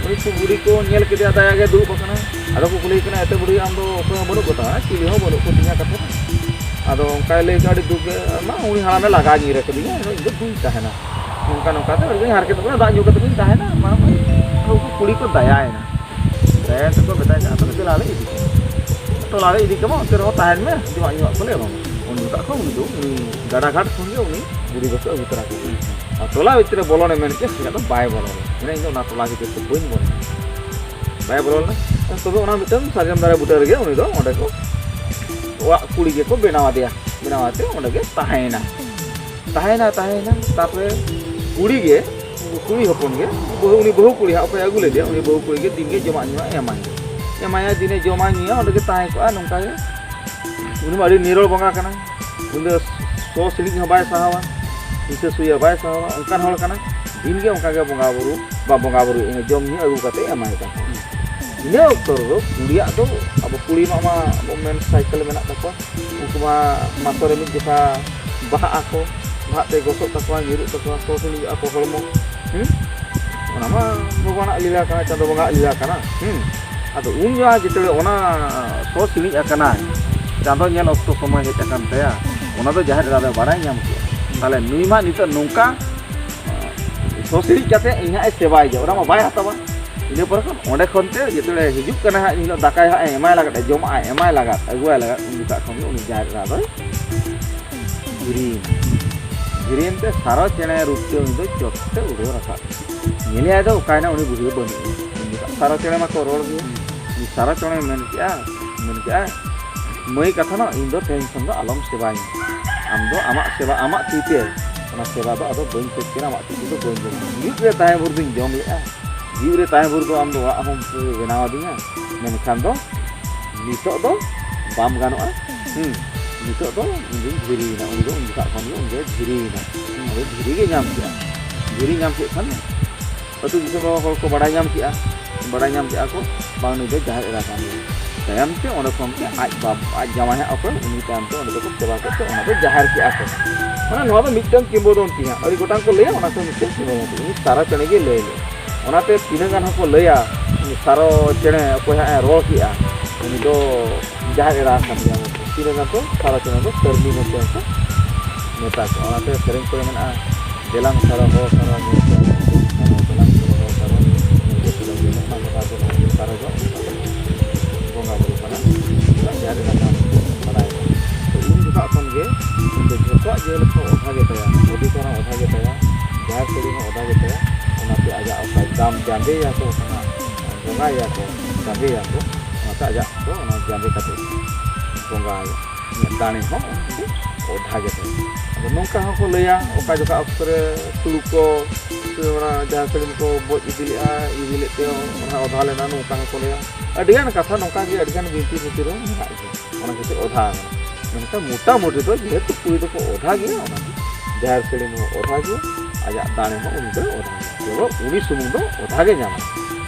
ᱩᱱᱤ ᱠᱚ ᱵᱩᱲᱦᱤ ᱠᱚ ᱧᱮᱞ ᱠᱮᱫᱮᱭᱟ, ᱫᱟᱭᱟ ᱜᱮ ᱫᱩᱲᱩᱵ ᱟᱠᱟᱱᱟ᱾ ᱟᱫᱚ ᱠᱚ ᱠᱩᱞᱤᱭᱮ ᱠᱟᱱᱟ, "ᱮᱛᱮ ᱵᱩᱲᱦᱤ, ᱟᱢ ᱫᱚ ᱚᱠᱚᱭ ᱦᱚᱸ ᱵᱟᱹᱱᱩᱜ ᱠᱚ ᱛᱟᱢᱟ?" "ᱪᱤᱞᱤ ᱦᱚᱸ ᱵᱟᱹᱱᱩᱜ ᱠᱚ ᱛᱤᱧᱟ" ᱠᱟᱛᱷᱟ᱾ ᱟᱫᱚ ᱚᱱᱠᱟᱭ ᱞᱟᱹᱭ ᱠᱮᱫᱟ, "ᱟᱹᱰᱤ ᱫᱩᱠ ᱜᱮ, ᱢᱟ ᱩᱱᱤ ᱦᱟᱲᱟᱢᱮ ᱞᱟᱜᱟ ᱧᱤᱨ ᱟᱠᱟᱫᱤᱧᱟ, ᱤᱧ ᱫᱚ ᱵᱟᱹᱧ ᱛᱟᱦᱮᱱᱟ, ᱱᱚᱝᱠᱟ ᱱᱚᱝᱠᱟ ᱛᱮ ᱟᱹᱰᱤ ᱦᱟᱨᱠᱮᱛ ᱠᱟᱱᱟ, ᱫᱟᱜ ᱧᱩ ᱠᱟᱛᱮ ᱵᱟᱹᱧ ᱛᱟᱦᱮᱱᱟ᱾" ᱢᱟ ᱩᱱᱠᱩ ᱠᱩᱲᱤ ᱠᱚ ᱫᱟᱭᱟᱭᱮᱱᱟ᱾ ᱫᱟᱭᱟ ᱛᱮᱠᱚ ᱢᱮᱛᱟᱭ ᱠᱟᱱᱟ, "ᱛᱟᱦᱞᱮ ᱪᱟᱞᱟᱣ ᱞᱮ ᱤᱫᱤ ᱠᱟᱢᱟ, ᱴᱚᱞᱟ ᱨᱮ ᱤᱫᱤ ᱠᱟᱢᱟ, ᱚᱱᱛᱮ ᱨᱮᱦᱚᱸ ᱛᱟᱦᱮᱱ ᱢᱮ, ᱡᱚᱢᱟᱜ ᱧᱩᱣᱟᱜ ᱠᱚᱞᱮ ᱮᱢᱟᱢᱟ᱾" ᱩᱱ ᱡᱚᱠᱷᱚᱱ ᱠᱷᱚᱱ ᱩᱱᱤ ᱫᱚ, ᱩᱱᱤ ᱜᱟᱰᱟ ᱜᱷᱟᱴ ᱠᱷᱚᱱ ᱜᱮ ᱩᱱᱤ ᱵᱩᱲᱦᱤ ᱫᱚᱠᱚ ᱟᱹᱜᱩ ᱛᱚᱨᱟ ᱠᱮᱫᱮᱭᱟ᱾ ᱟᱨ ᱴᱚᱞᱟ ᱵᱷᱤᱛᱨᱤ ᱨᱮ ᱵᱚᱞᱚᱱᱮ ᱢᱮᱱ ᱠᱮᱫ, ᱥᱮ ᱫᱚ ᱵᱟᱭ ᱵᱚᱞᱚᱱᱟ, ᱢᱮᱱᱟ, "ᱤᱧ ᱫᱚ ᱚᱱᱟ ᱴᱚᱞᱟ ᱵᱷᱤᱛᱤᱨ ᱛᱮ ᱵᱟᱹᱧ ᱵᱚᱞᱚᱱᱟ, ᱵᱟᱭ ᱵᱚᱞᱚ ᱞᱮᱱᱟ᱾ ᱛᱚᱵᱮ ᱚᱱᱟ ᱢᱤᱫᱴᱟᱝ ᱥᱟᱨᱡᱚᱢ ᱫᱟᱨᱮ ᱵᱩᱴᱟᱹ ᱨᱮᱜᱮ ᱩᱱᱤ ᱫᱚ ᱚᱸᱰᱮ ᱠᱚ, ᱚᱲᱟᱜ ᱠᱩᱲᱤ ᱜᱮᱠᱚ ᱵᱮᱱᱟᱣ ᱟᱫᱮᱭᱟ᱾ ᱵᱮᱱᱟᱣ ᱟᱛᱮ ᱚᱸᱰᱮ ᱜᱮ ᱛᱟᱦᱮᱸᱭᱮᱱᱟ᱾ ᱛᱟᱦᱮᱸᱭᱮᱱᱟ, ᱛᱟᱦᱮᱸᱭᱮᱱᱟ᱾ ᱛᱟᱨᱯᱚᱨᱮ ᱠᱩᱲᱤ ᱜᱮ, ᱩᱱᱠᱩ ᱠᱩᱲᱤ ᱦᱚᱯᱚᱱ ᱜᱮ, ᱵᱟᱹᱦᱩ, ᱩᱱᱤ ᱵᱟᱹᱦᱩ ᱠᱩᱲᱤ ᱦᱟᱸᱜ ᱚᱠᱚᱭ ᱟᱹᱜᱩ ᱞᱮᱫᱮᱭᱟ, ᱩᱱᱤ ᱵᱟᱹᱦᱩ ᱠᱩᱲᱤ ᱜᱮ ᱫᱤᱱ ᱜᱮ ᱡᱚᱢᱟᱜ ᱧᱩᱣᱟᱜ ᱮᱢᱟᱭᱟ᱾ ᱮᱢᱟᱭᱟ, ᱫᱤᱱᱮ ᱡᱚᱢᱟ ᱧᱩᱭᱟ, ᱚᱸᱰᱮ ᱜᱮ ᱛᱟᱦᱮᱸ ᱠᱚᱜᱼᱟ ᱱᱚᱝᱠᱟ ᱜᱮ᱾ ᱩᱱᱤ ᱢᱟ ᱟᱹᱰᱤ ᱱᱤᱨᱚᱲ ᱵᱚᱸᱜᱟ ᱠᱟᱱᱟᱭ᱾ ᱩᱱᱤ ᱫᱚ ᱥᱚ ᱥᱤᱬᱤᱡ ᱦᱚᱸ ᱵᱟᱭ ᱥᱟᱦᱟᱣᱟ, ᱦᱤᱥᱟᱹ ᱥᱩᱭᱟᱹ ᱵᱟᱭ ᱥᱟᱦᱟᱣᱟ, ᱚᱱᱠᱟᱱ ᱦᱚᱲ ᱠᱟᱱᱟᱭ᱾ ᱫᱤᱱ ᱜᱮ ᱚᱱᱠᱟ ᱜᱮ ᱵᱚᱸᱜᱟ ᱵᱩᱨᱩ, ᱵᱟ ᱵᱚᱸᱜᱟ ᱵᱩᱨᱩ, ᱤᱱᱟᱹ ᱡᱚᱢ ᱧᱩ ᱟᱹᱜᱩ ᱠᱟᱛᱮ ᱮᱢᱟᱭ ᱠᱟᱱ ᱛᱟᱦᱮᱸᱫ᱾ ᱤᱱᱟᱹ ᱚᱠᱛᱚ ᱨᱮᱫᱚ ᱠᱩᱲᱤᱭᱟᱜ ᱫᱚ, ᱟᱵᱚ ᱠᱩᱲᱤ ᱢᱟ, ᱢᱟ ᱟᱵᱚ ᱢᱮᱱ ᱥᱟᱭᱠᱮᱞ ᱢᱮᱱᱟᱜ ᱛᱟᱠᱚᱣᱟ, ᱩᱱᱠᱩ ᱢᱟ ᱢᱟᱥᱚ ᱨᱮ ᱢᱤᱫ ᱡᱚᱠᱷᱟ ᱵᱟᱦᱟᱜ ᱟᱠᱚ, ᱵᱟᱦᱟᱜ ᱛᱮ ᱜᱚᱥᱚᱜ ᱛᱟᱠᱚᱣᱟ, ᱧᱩᱨᱩᱜ ᱛᱟᱠᱚᱣᱟ, ᱥᱚ ᱥᱤᱬᱤᱡᱚᱜᱼᱟ ᱠᱚ ᱦᱚᱲᱢᱚ᱾ ᱦᱩᱸ? ᱚᱱᱟ ᱢᱟ ᱵᱷᱚᱜᱚᱵᱟᱱᱟᱜ ᱞᱤᱞᱟ ᱠᱟᱱᱟ, ᱪᱟᱸᱫᱚ ᱵᱚᱸᱜᱟᱣᱟᱜ ᱞᱤᱞᱟ ᱠᱟᱱᱟ᱾ ᱦᱩᱸ? ᱟᱫᱚ ᱩᱱ ᱡᱚᱠᱷᱟ ᱡᱮᱛᱮ ᱚᱱᱟ ᱥᱚ ᱥᱤᱬᱤᱡ ᱟᱠᱟᱱᱟᱭ, ᱪᱟᱸᱫᱚ ᱧᱮᱞ ᱚᱠᱛᱚ ᱥᱚᱢᱚᱭ ᱦᱮᱡ ᱟᱠᱟᱱ ᱛᱟᱭᱟ, ᱚᱱᱟ ᱫᱚ ᱡᱟᱦᱮᱨ ᱮᱨᱟ ᱫᱚᱭ ᱵᱟᱲᱟᱭ ᱧᱟᱢ ᱠᱮᱫᱟ᱾ ᱛᱟᱦᱞᱮ ᱱᱩᱭ ᱢᱟ ᱱᱤᱛᱚᱜ ᱱᱚᱝᱠᱟ ᱥᱚ ᱥᱤᱬᱤᱡ ᱠᱟᱛᱮ ᱤᱧ ᱦᱟᱸᱜ ᱮ ᱥᱮᱵᱟᱭ ᱜᱮᱭᱟ, ᱚᱱᱟ ᱢᱟ ᱵᱟᱭ ᱦᱟᱛᱟᱣᱟ᱾ ᱤᱱᱟᱹ ᱯᱚᱨᱮ ᱠᱷᱚᱱ ᱚᱸᱰᱮ ᱠᱷᱚᱱ ᱛᱮ ᱡᱮᱛᱮ ᱦᱤᱡᱩᱜ ᱠᱟᱱᱟ ᱦᱟᱸᱜ, ᱮᱱ ᱦᱤᱞᱳᱜ ᱫᱟᱠᱟᱭ ᱦᱟᱸᱜ ᱮ ᱮᱢᱟᱭ ᱞᱟᱜᱟᱫ, ᱡᱚᱢᱟᱜ ᱮ ᱮᱢᱟᱭ ᱞᱟᱜᱟᱫ, ᱟᱹᱜᱩᱣᱟᱭ ᱞᱟᱜᱟᱫ, ᱩᱱ ᱡᱚᱠᱷᱟᱜ ᱠᱷᱚᱱ ᱜᱮ ᱩᱱᱤ ᱡᱟᱦᱮᱨ ᱮᱨᱟ ᱫᱚᱭ ᱫᱷᱤᱨᱤᱭᱮᱱᱟ᱾ ᱫᱷᱤᱨᱤᱭᱮᱱ ᱛᱮ ᱥᱟᱨᱚ ᱪᱮᱬᱮ ᱨᱩᱯ ᱛᱮ ᱩᱱᱤ ᱫᱚ ᱪᱚᱴ ᱛᱮ ᱩᱰᱟᱹᱣ ᱨᱟᱠᱟᱵ ᱮᱱᱟ᱾ ᱧᱮᱞᱮᱭᱟᱭ ᱫᱚ ᱚᱠᱟᱭᱮᱱᱟ, ᱩᱱᱤ ᱵᱩᱲᱦᱤ ᱫᱚ ᱵᱟᱹᱱᱩᱜ ᱮᱭᱟ᱾ ᱩᱱ ᱡᱚᱠᱷᱟᱜ ᱥᱟᱨᱚ ᱪᱮᱬᱮ ᱢᱟᱠᱚ ᱨᱚᱲ ᱜᱮᱭᱟ᱾ ᱩᱱᱤ ᱥᱟᱨᱚ ᱪᱮᱬᱮ ᱢᱮᱱ ᱠᱮᱜᱼᱟ, ᱢᱮᱱ ᱠᱮᱜᱼᱟ, "ᱢᱟᱹᱭ ᱠᱟᱛᱷᱟ ᱱᱚ, ᱤᱧ ᱫᱚ ᱛᱮᱦᱮᱧ ᱠᱷᱚᱱ ᱫᱚ ᱟᱞᱚᱢ ᱥᱮᱵᱟᱧᱟ᱾ ᱟᱢ ᱫᱚ ᱟᱢᱟᱜ ᱥᱮᱵᱟ, ᱟᱢᱟᱜ ᱛᱤ ᱛᱮ, ᱚᱱᱟ ᱥᱮᱵᱟ ᱫᱚ ᱟᱫᱚ ᱵᱟᱹᱧ ᱠᱷᱚᱡᱽ ᱠᱟᱱᱟ, ᱟᱢᱟᱜ ᱛᱤ ᱛᱮᱫᱚ ᱵᱟᱹᱧ ᱡᱚᱢᱟ᱾ ᱡᱤᱣᱤᱫ ᱨᱮ ᱛᱟᱦᱮᱸ ᱵᱷᱳᱨ ᱫᱚᱧ ᱡᱚᱢ ᱞᱮᱜᱼᱟ, ᱡᱤᱣᱤᱫ ᱨᱮ ᱛᱟᱦᱮᱸ ᱵᱷᱳᱨ ᱫᱚ ᱟᱢ ᱫᱚ ᱚᱲᱟᱜ ᱦᱚᱸᱢ ᱵᱮᱱᱟᱣ ᱟᱹᱫᱤᱧᱟ, ᱢᱮᱱᱠᱷᱟᱱ ᱫᱚ ᱱᱤᱛᱚᱜ ᱫᱚ ᱵᱟᱢ ᱜᱟᱱᱚᱜᱼᱟ᱾ ᱦᱩᱸ, ᱱᱤᱛᱚᱜ ᱫᱚ ᱤᱧ ᱫᱩᱧ ᱫᱷᱤᱨᱤᱭᱮᱱᱟ᱾" ᱩᱱᱤ ᱫᱚ ᱩᱱ ᱡᱚᱠᱷᱟᱜ ᱠᱷᱚᱱ ᱜᱮ ᱩᱱᱤ ᱫᱚᱭ ᱫᱷᱤᱨᱤᱭᱮᱱᱟ᱾ ᱟᱫᱚ ᱫᱷᱤᱨᱤ ᱜᱮ ᱧᱟᱢ ᱠᱮᱜᱼᱟ᱾ ᱫᱷᱤᱨᱤ ᱧᱟᱢ ᱠᱮᱫ ᱠᱷᱟᱱ ᱟᱹᱛᱩ ᱫᱤᱥᱚᱢ ᱨᱮ ᱦᱚᱲ ᱠᱚ ᱵᱟᱲᱟᱭ ᱧᱟᱢ ᱠᱮᱜᱼᱟ, ᱵᱟᱲᱟᱭ ᱧᱟᱢ ᱠᱮᱜᱼᱟ ᱠᱚ, ᱵᱟᱝ, ᱱᱩᱭ ᱫᱚ ᱡᱟᱦᱮᱨ ᱮᱨᱟ ᱠᱟᱱ ᱜᱮᱭᱟ᱾ ᱛᱟᱭᱚᱢ ᱛᱮ ᱚᱸᱰᱮ ᱠᱷᱚᱱ ᱜᱮ ᱟᱡ ᱵᱟᱵ-, ᱟᱡ ᱡᱟᱶᱟᱭ ᱦᱟᱸᱜ ᱚᱠᱚᱭ, ᱩᱱᱤ ᱛᱟᱭᱚᱢ ᱛᱮ ᱚᱸᱰᱮ ᱫᱚᱠᱚ ᱥᱮᱵᱟ ᱠᱮᱫ ᱛᱮ ᱚᱱᱟ ᱫᱚ ᱡᱟᱦᱮᱨ ᱠᱮᱜᱼᱟ ᱠᱚ᱾ ᱢᱟᱱᱮ ᱱᱚᱣᱟ ᱫᱚ ᱢᱤᱫᱴᱟᱝ ᱠᱤᱝᱵᱚᱫᱚᱱᱛᱤ ᱦᱟᱸᱜ, ᱟᱹᱰᱤ ᱜᱚᱴᱟᱝ ᱠᱚ ᱞᱟᱹᱭᱟ, ᱚᱱᱟ ᱠᱚ ᱢᱤᱫᱴᱟᱝ ᱠᱤᱝᱵᱚᱫᱚᱱᱛᱤ᱾ ᱩᱱᱤ ᱥᱟᱨᱚ ᱪᱮᱬᱮ ᱜᱮ ᱞᱟᱹᱭ ᱞᱮᱫ᱾ ᱚᱱᱟᱛᱮ ᱛᱤᱱᱟᱹᱜ ᱜᱟᱱ ᱦᱚᱸᱠᱚ ᱞᱟᱹᱭᱟ, ᱩᱱᱤ ᱥᱟᱨᱚ ᱪᱮᱬᱮ ᱚᱠᱚᱭ ᱦᱟᱸᱜ ᱮ ᱨᱚᱲ ᱠᱮᱜᱼᱟ, ᱩᱱᱤ ᱫᱚ ᱡᱟᱦᱮᱨ ᱮᱨᱟ ᱠᱟᱱ ᱜᱮᱭᱟ᱾ ᱛᱤᱱᱟᱹᱜ ᱜᱟᱱ ᱫᱚ ᱥᱟᱨᱚ ᱪᱮᱬᱮ ᱫᱚ ᱥᱟᱹᱨᱱᱤ ᱢᱮᱱᱛᱮ ᱦᱚᱸᱠᱚ ᱢᱮᱛᱟ ᱠᱚᱣᱟ᱾ ᱚᱱᱟᱛᱮ ᱥᱮᱨᱮᱧ ᱠᱚᱨᱮ ᱢᱮᱱᱟᱜᱼᱟ, "ᱫᱮᱞᱟᱝ ᱥᱟᱨᱚ ᱦᱚ ᱥᱟᱨᱚ ᱧᱮᱞ ᱠᱚ ᱥᱟᱨᱚ, ᱫᱮᱞᱟᱝ ᱥᱟᱨᱚ ᱦᱚ ᱥᱟᱨᱚ ᱧᱮᱞ ᱠᱚ ᱥᱟᱨᱚ", ᱚᱱᱟ ᱞᱮᱠᱟᱛᱮ ᱱᱚᱣᱟ ᱥᱟᱨᱚ ᱫᱚ ᱵᱚᱸᱜᱟ ᱵᱩᱨᱩ ᱠᱟᱱᱟ, ᱡᱟᱦᱮᱨ ᱮᱨᱟ ᱠᱟᱱ ᱵᱟᱲᱟᱭ ᱠᱟᱱᱟ᱾ ᱛᱚ ᱩᱱ ᱡᱚᱠᱷᱟᱜ ᱠᱷᱚᱱ ᱜᱮ ᱩᱱᱤ ᱫᱚ ᱡᱷᱚᱛᱚᱣᱟᱜ ᱡᱤᱭᱚᱱ ᱠᱚ ᱚᱫᱷᱟ ᱜᱮ ᱛᱟᱭᱟ, ᱵᱚᱰᱤ ᱠᱚᱦᱚᱸ ᱚᱫᱷᱟ ᱜᱮ ᱛᱟᱭᱟ, ᱡᱟᱦᱮᱨ ᱥᱟᱹᱲᱤ ᱦᱚᱸ ᱚᱫᱷᱟ ᱜᱮ ᱛᱟᱭᱟ᱾ ᱚᱱᱟᱛᱮ ᱟᱡᱟᱜ ᱚᱠᱟ ᱫᱟᱢ ᱡᱟᱸᱫᱮᱭᱟᱠᱚ ᱠᱟᱱᱟ, ᱟᱫᱚ ᱵᱚᱸᱜᱟᱭᱟ ᱠᱚ, ᱡᱟᱸᱜᱮᱭᱟ ᱠᱚ, ᱚᱱᱟᱛᱮ ᱟᱡᱟᱜ ᱫᱚ ᱚᱱᱟ ᱡᱟᱸᱜᱮ ᱠᱟᱛᱮ ᱵᱚᱸᱜᱟᱭᱟ᱾ ᱫᱟᱲᱮ ᱦᱚᱸ ᱩᱱᱤ ᱫᱚ ᱚᱫᱷᱟ ᱜᱮ ᱛᱟᱭᱟ᱾ ᱟᱫᱚ ᱱᱚᱝᱠᱟ ᱦᱚᱸᱠᱚ ᱞᱟᱹᱭᱟ, ᱚᱠᱟ ᱡᱚᱠᱷᱟ ᱚᱠᱛᱚ ᱨᱮ ᱛᱩᱲᱩᱠ ᱠᱚ ᱥᱮ ᱚᱱᱟ ᱡᱟᱦᱟᱸ ᱥᱟᱹᱲᱤᱢ ᱠᱚ ᱵᱚᱡ ᱤᱫᱤ ᱞᱮᱫᱼᱟ, ᱤᱫᱤ ᱞᱮᱫ ᱛᱮ ᱚᱱᱟ ᱚᱫᱷᱟ ᱞᱮᱱᱟ, ᱱᱚᱝᱠᱟ ᱦᱚᱸᱠᱚ ᱞᱟᱹᱭᱟ᱾ ᱟᱹᱰᱤᱜᱟᱱ ᱠᱟᱛᱷᱟ ᱱᱚᱝᱠᱟ ᱜᱮ, ᱟᱹᱰᱤᱜᱟᱱ ᱵᱤᱱᱛᱤ ᱥᱨᱩᱛᱤ ᱨᱮ ᱢᱮᱱᱟᱜ ᱜᱮᱭᱟ᱾ ᱚᱱᱟ ᱠᱷᱟᱹᱛᱤᱨ ᱚᱫᱷᱟ ᱟᱠᱟᱱᱟ᱾ ᱢᱮᱱᱠᱷᱟᱱ ᱢᱚᱴᱟᱢᱩᱴᱤ ᱫᱚ ᱡᱮᱦᱮᱛᱩ ᱠᱩᱲᱤ ᱫᱚᱠᱚ ᱚᱫᱷᱟ ᱜᱮᱭᱟ, ᱚᱱᱟᱛᱮ ᱡᱟᱦᱮᱨ ᱥᱟᱹᱲᱤᱢ ᱦᱚᱸ ᱚᱫᱷᱟ ᱜᱮᱭᱟ, ᱟᱡᱟᱜ ᱫᱟᱲᱮ ᱦᱚᱸ ᱩᱱᱤ ᱫᱚᱭ ᱚᱫᱷᱟ ᱜᱮᱭᱟ᱾ ᱠᱮᱵᱚᱞ ᱩᱱᱤ ᱥᱩᱢᱩᱝ ᱫᱚ ᱚᱫᱷᱟ ᱜᱮ ᱧᱟᱢᱟ᱾